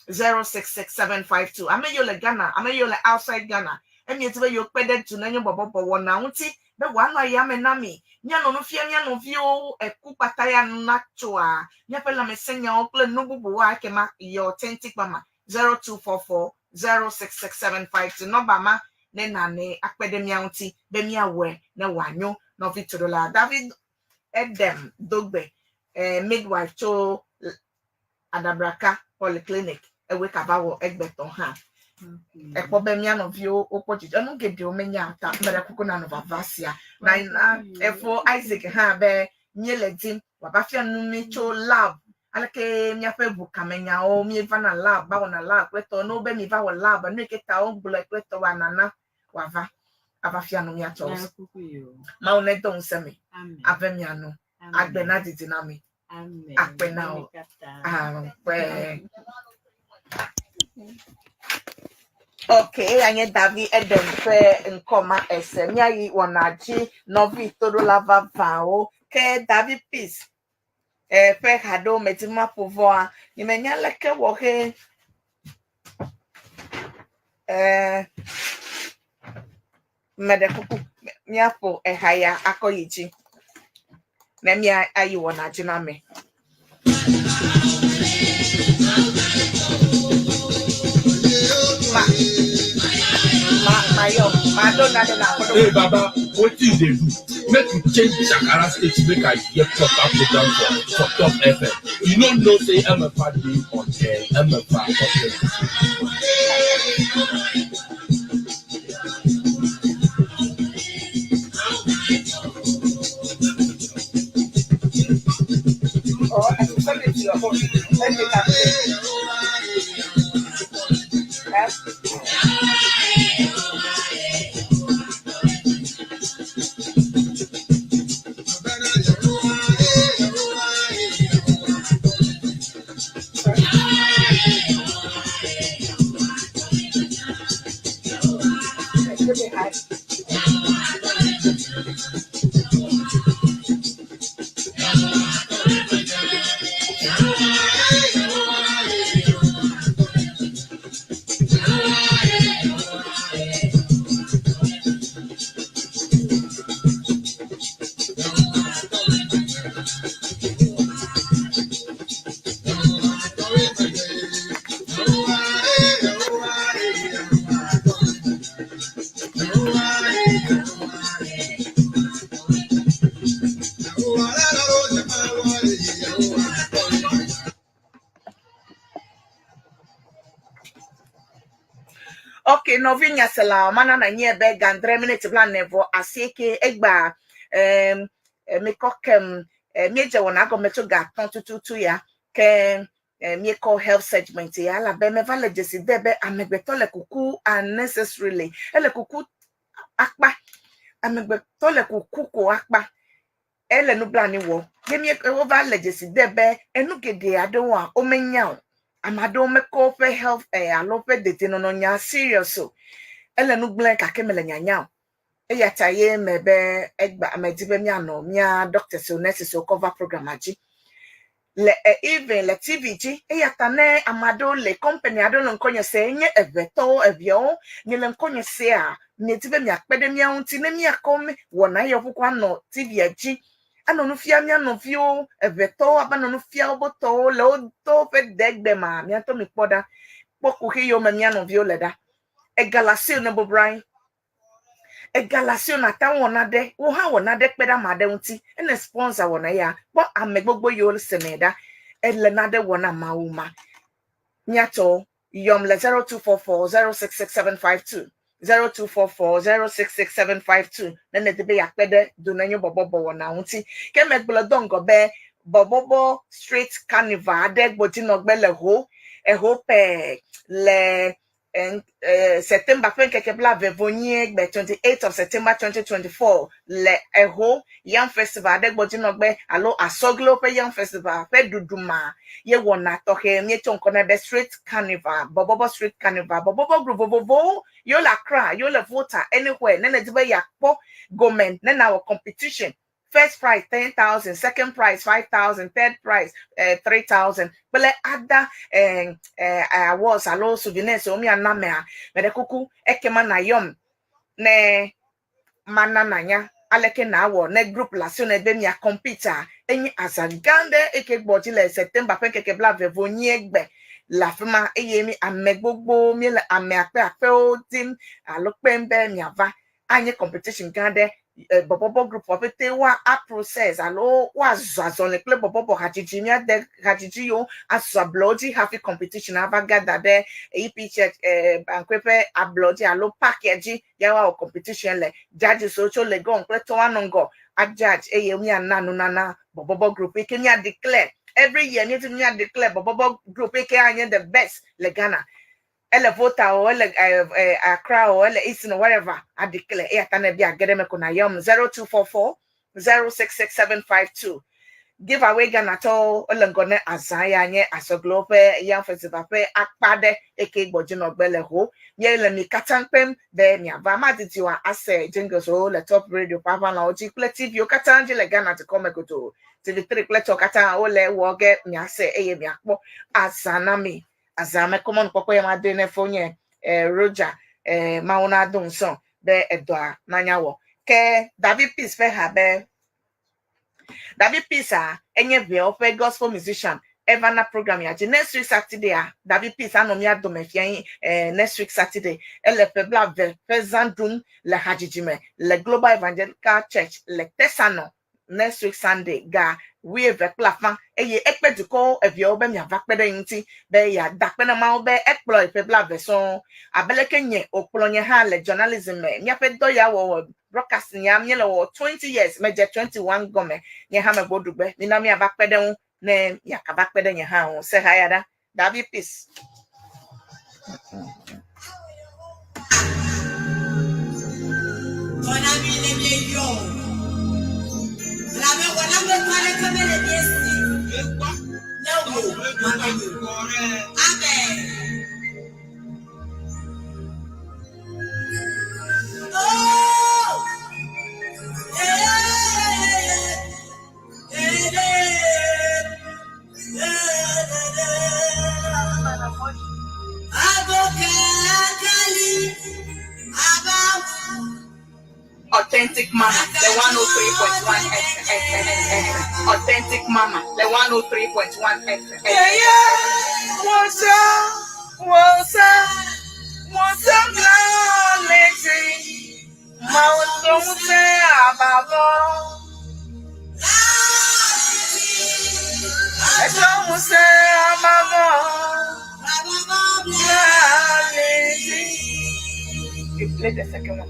066752. Ame yiwo le Ghana, ame yiwo le outside Ghana, emiedi be yewo kpe ɖe Dunenyo Bɔbɔbɔ wɔna ŋuti be wòanɔ ayame na mi. Míanɔ nu fiam mía nɔviwo eku kpata ya natsoa míaƒe lãmesẽnyawo kple nu bubuwoa ekema yɔ authentic mama 0244 066752 nɔmba ma ne nane akpe ɖe mía ŋuti be míawɔe ne wòanyo. Nɔvi toɖola David Edem Dogbe, eh, midwife tso Adabraka Polyclinic ewoe kaba wɔ egbetɔ hã. Ekpɔ be mía nɔviwo wokpɔ dzidzɔ. Enu geɖewo menya o ta meɖe kuku na nɔ vava sia. Na na efo Isaac hã be míele dim wòava fia nu mí tso lab aleke míaƒe ʋukamenyawo míevana lab va wɔna lab kple tɔwo. Ne wobe miva wɔ lab nu yi ke ta wogblɔe kple tɔwoa nana wòava ava fia nu mía tɔwo. Meɖe kuku yi o. Mawu nedo ŋusẽ mi, Amen. ave mia nu, Amen. agbe nadidi na mi. Amen. Akpe na wò. Mí katã. Akpe. Ok, eya nye Davi Eden ƒe ŋkɔ ma ese. Míayi wɔna dzi nɔvi toɖola vavãwo. Ke Davi Peace eh, ƒe ha ɖewo medi maƒo vɔa, nyemenya leke wɔ he eh, meɖe kuku míaƒo eha ya akɔ yi dzi ne míayi wɔna dzi na me. Ma, ma, ma yɔ, ma ɖo nane na kpɔ ɖo. Hey Baba, wetin you dey do? Make you change Shakara state make I hear proper program for Top FM. You no know say MFA dey on air, MFA authentic. Or I should send it to your phone. Let me calculate. Eh? Let me hide. Ok, nɔvi nyasela mana na nye be gandre minute bla ne vɔ asieke egba em mikɔ kem miedze wɔna gɔme tso ga atɔ̃ tututu ya ke míekɔ health segment ya elabe meva le dzesi de be amegbetɔ le kuku unnecessarily ele kuku akpa amegbetɔ le kuku ko akpa ele nublanui wɔ ye mí wova le dzesi de be enu geɖe aɖewoa womenya o ame aɖewo mekɔ woƒe health eh, alo woƒe dedienɔnɔ nya serious o ele nu gblẽ gake mele nyanya o eya ta ye me be egba medi be míanɔ mía doctors o nurses o kɔ va programma dzi le e even le TV dzi eya ta ne ame aɖewo le company aɖewo le ŋkɔnye se nye eʋetɔwo eʋeawo miele ŋkɔnye sea miedi be miakpe ɖe mía ŋuti ne míakɔ wɔna ya ƒuƒu anɔ TV-a dzi anɔ nu fiam mía nɔviwo eʋetɔwo ava nɔ nu fiam wobe tɔwo le wo tɔwo ƒe degbe ma mía ŋutɔ mikpɔ ɖa kpɔ kuxi yiwo me mía nɔviwo le ɖa ega le asiwò ne bɔbɔ anyi Ega le asiwò nàte ŋu wɔ nane, wò hã wɔ nane kpe ɖe ame aɖe ŋuti. Ene sponsor wɔna ya, kpɔ ame gbogbo yiwo senɛ ɖa. Ele nane wɔ na Mawu ma. Míatsɔ yɔm le 0244 066752 0244 066752 ne nèdi be yeakpe ɖe Dunenyo bɔbɔbɔ wɔna ŋuti. Ke megblɔ do ŋgɔ be bɔbɔbɔ street carnival aɖe gbodzinɔgbe le Ho, eho pɛɛ le September ƒe ŋkeke blaeve vɔ nyie gbe 28 of September 2024 le Eho Yam Festival aɖe gbɔdzinɔgbe alo Asɔglewo ƒe Yam Festival ƒe ɖuɖu ma ye wɔna tɔxɛ míetsɔ ŋkɔ nɛ be Street Carnival, Bɔbɔbɔ Street Carnival. Bɔbɔbɔ group vovovowo yewo le Accra, yewo le Volta, anywhere ne nèdi be yeakpɔ gome ne nawɔ competition first prize 10,000, second prize 5,000, third prize 3,000 kple other awards alo souvenirs wo miana mea meɖe kuku ekema nayɔm ne mana nanya aleke nawɔ ne group le asiwò ne be mia compete a enye azã gã ɖe eke gbɔ dzi le September ƒe ŋkeke blaeve vɔ nyie gbe le afi ma eye mi ame gbogbo míele ame akpe akpewo dim alo kpem be miava anye competition gã ɖe. Bɔbɔbɔ group wa pete wa a process alo woazɔ azɔli kple bɔbɔbɔ hadzidzi míade hadzidzi yiwo azɔ ablɔwo dzi hafi competition ava gather ɖe EP Church Bankue ƒe ablɔ dzi alo park ya dzi ya woawɔ competition le. Judges wo tso Legon kple tɔwo anɔ ŋgɔ a judge eye míana nunana bɔbɔbɔ group yi ke mía declare every year. Míedi be mía declare bɔbɔbɔ group yi ke anye the best le Ghana, ele Volta o, ele Accra o, ele Eastern o, wherever, a declare. Eya ta ne bi age ɖe me ko na yɔm 0244 066752. Give away Ghana tɔwo ele ŋgɔ ne azã ya nye Asɔglewo ƒe Yam Festival ƒe akpa ɖe eke gbɔdzinɔgbe le ho. Míele mi katã kpem be miava madidi oa ase jingles wo le Top Radio ƒe aʋalãwo dzi kple TV wo katã dzi le Ghana dukɔ me godoo. TV3 kple tɔ katã wole wɔ ge miase eye miakpɔ azã na mi. Azã me kɔ mɔnukpɔkpɔ ya ma doe ne fonye Roger Mawu na do ŋusẽ be edɔa nanya wɔ. Ke David Peace ƒe ha be David Peace a enye ʋeawo ƒe gospel musician eva na program ya dzi next week Saturday a David Peace anɔ mía dome fia yi next week Saturday. Ele ƒe 20 ƒe zã ɖum le hadzidzi me le Global Evangelical Church le Tesano next week Sunday ga 12.30 eye ekpe dukɔwo eviawo be miava kpe ɖe ŋuti be yeada akpe na Mawu be ekplɔ ƒe 20 sɔŋ abe leke nye wòkplɔ nye hã le journalism me. Míaƒe dɔ ya wɔwɔ, broadcasting ya míele wɔwɔ 20 years, medze 21 gɔme nye hã megbo ɖugbe. Mina míava kpe ɖe ŋu ne miakava kpe ɖe nye hã ŋu. Se ha ya ɖa, David Peace. Wɔna mi le mie yɔ o. Elabe wɔna ƒe aɖeke mele mie si. Ne wò mamenyo. Amen. Oh! Eh, eh, eh, eh, eh. Aboka akali abawu. Authentic Mama, the 103.1 FM. Authentic Mama, the 103.1 FM. Yeah. What's up? What's up? What's up, Lady? Mautonse ababo. Etomuse ababo. Lady. You play the second one.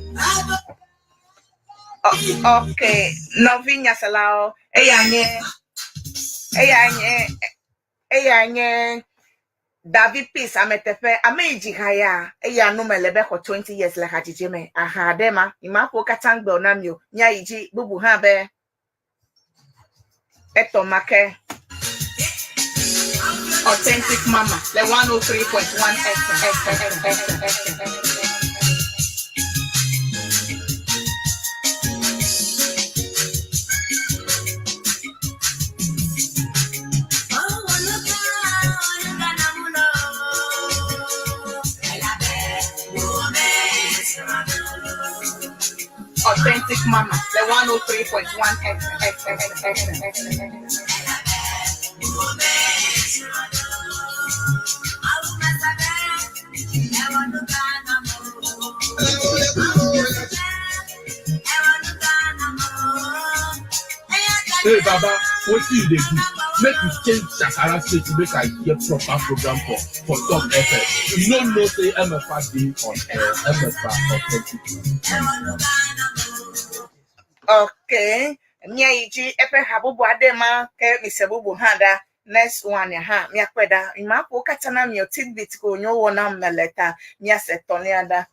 Oh, okay. Nɔvi nyaselawo, eya nye David Peace ameteƒe ame yi dzi ha ya eya nu me le be xɔ 20 years le hadzidzi me aha ɖe ma ima ƒo katã gbe na mi o. Míayi dzi bubu hã be etɔ ma ke. Authentic Mama le 103.1 FM. Authentic Mama le 103.1 FM. Hey Baba, wetin you dey do? Make you change shakara station make I hear proper program for Top FM. You no know say MFA dey on air, MFA Authentic. Okay. Míayi dzi eƒe ha bubu aɖe ma ke mise bubu hã ɖa. Next one hã míakpɔe ɖa. Ma ƒo katã na mi o tidbit ko wònye wowɔ nam mele ta míase tɔ̃lia ɖa.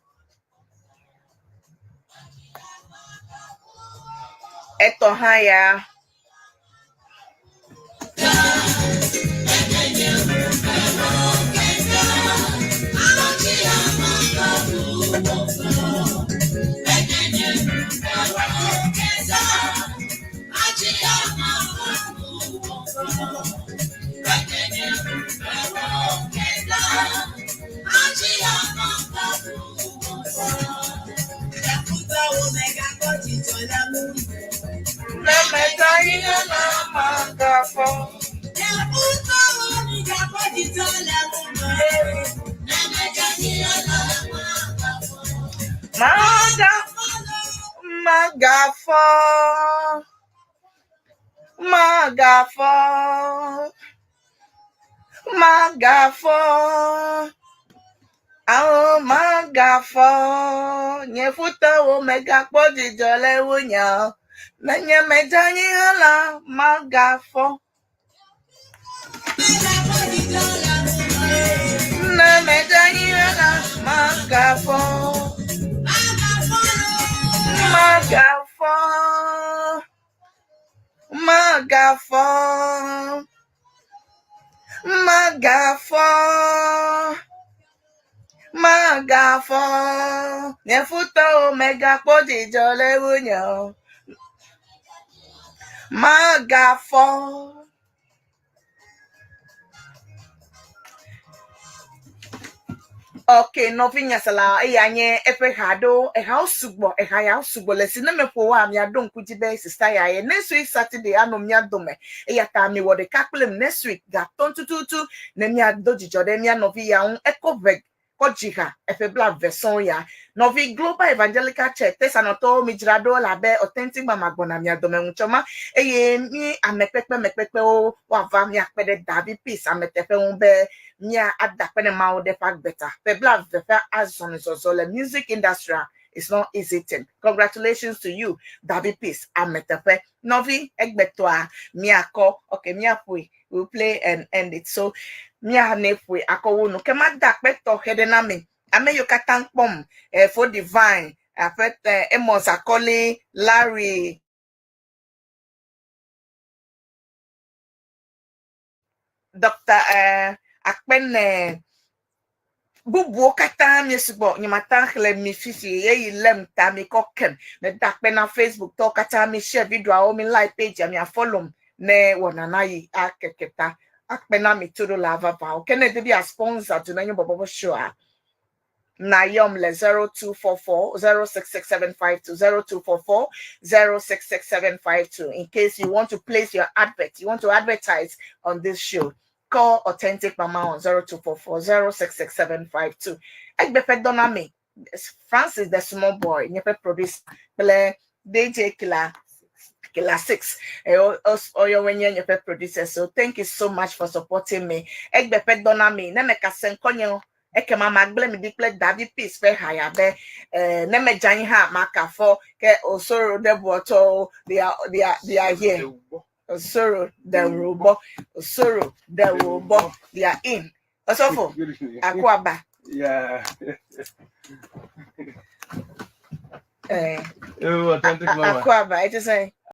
Etɔ hã ya. Lemeta ihe na-ama gafọ. Maga, Magafɔ. Magafɔ. Magafɔ. Ao magafɔ. Nye futɔwo megakpɔ dzidzɔ le ŋunye o. Ne nye medze anyi hã la, magafɔ. Ne medze anyi hã la, magafɔ. Magafɔ. Magafɔ. Magafɔ. Magafɔ. Nye futɔwo megakpɔ dzidzɔ le ŋunye o. Magafɔ. Ok, nɔvinye sela, eya nye eƒe ha ɖo, ehawo sugbɔ, eha yawo sugbɔ le si ne meƒo woa, miaɖo ŋku dzi be sista ya ye. Next week Saturday anɔ mía dome, eya ta miwɔ ɖeka kplim next week gatɔ̃ tututu ne míado dzidzɔ ɖe mía nɔvi ya ŋu. Ekɔ ʋe kɔ dzi ha eƒe blaeve sɔŋ ya. Nɔvi Global Evangelical Church Tesanɔtɔwo midzra ɖo elabe Authentic Mama gbɔna mia dome ŋutsɔ ma eye mí amekpekpe mekpekpewo woava míakpe ɖe Davi Peace ameteƒe ŋu be mía ada akpe ne Mawu ɖe eƒe agbe ta. Ƒe blaeve ƒe azɔlizɔzɔ le music industry is not easy thing. Congratulations to you Davi Peace ameteƒe. Nɔvi egbetɔa míakɔ okay míaƒoe we will play and end it so mía ne ƒoe akɔ wo nu ke mada akpe tɔxɛ ɖe na mi ame yiwo katã kpɔm eh, fo divine aƒe eh, Amos Akɔli Larry Dr. Eh, Akpene bubuwo katã miesugbɔ nyemata xlẽ mi fifi ɣeyiɣi lém ta mi kɔ kem meda akpe na Facebook tɔwo katã mi share videoawo mi like page mia follow ne wɔna na yi akeke ta akpe na mi toɖola vavawo ke ne de bi a sponsor do na nye bɔbɔbɔ show a na yɔm le 0244 066752 0244 066752 in case you want to place your advert you want to advertise on this show call authentic mama on 0244 066752 egbe ƒe dɔ na mi Francis the small boy nye ƒe producer kple DJ Killer Killer 6 oyo nye nye ƒe producer so thank you so much for supporting me egbe ƒe dɔ na mi ne meka se ŋkɔ nye ekema magblẽ mi ɖi kple David Peace ƒe ha ya be eh, ne medze anyi hã makafɔ ke Osoro Debuɔtɔwo they are here Osoro Dewurubɔ Osoro Dewurubɔ they are in Osofo Akuaba Yeah. eh, Oh, authentic mama. Akuaba ɛte sɛ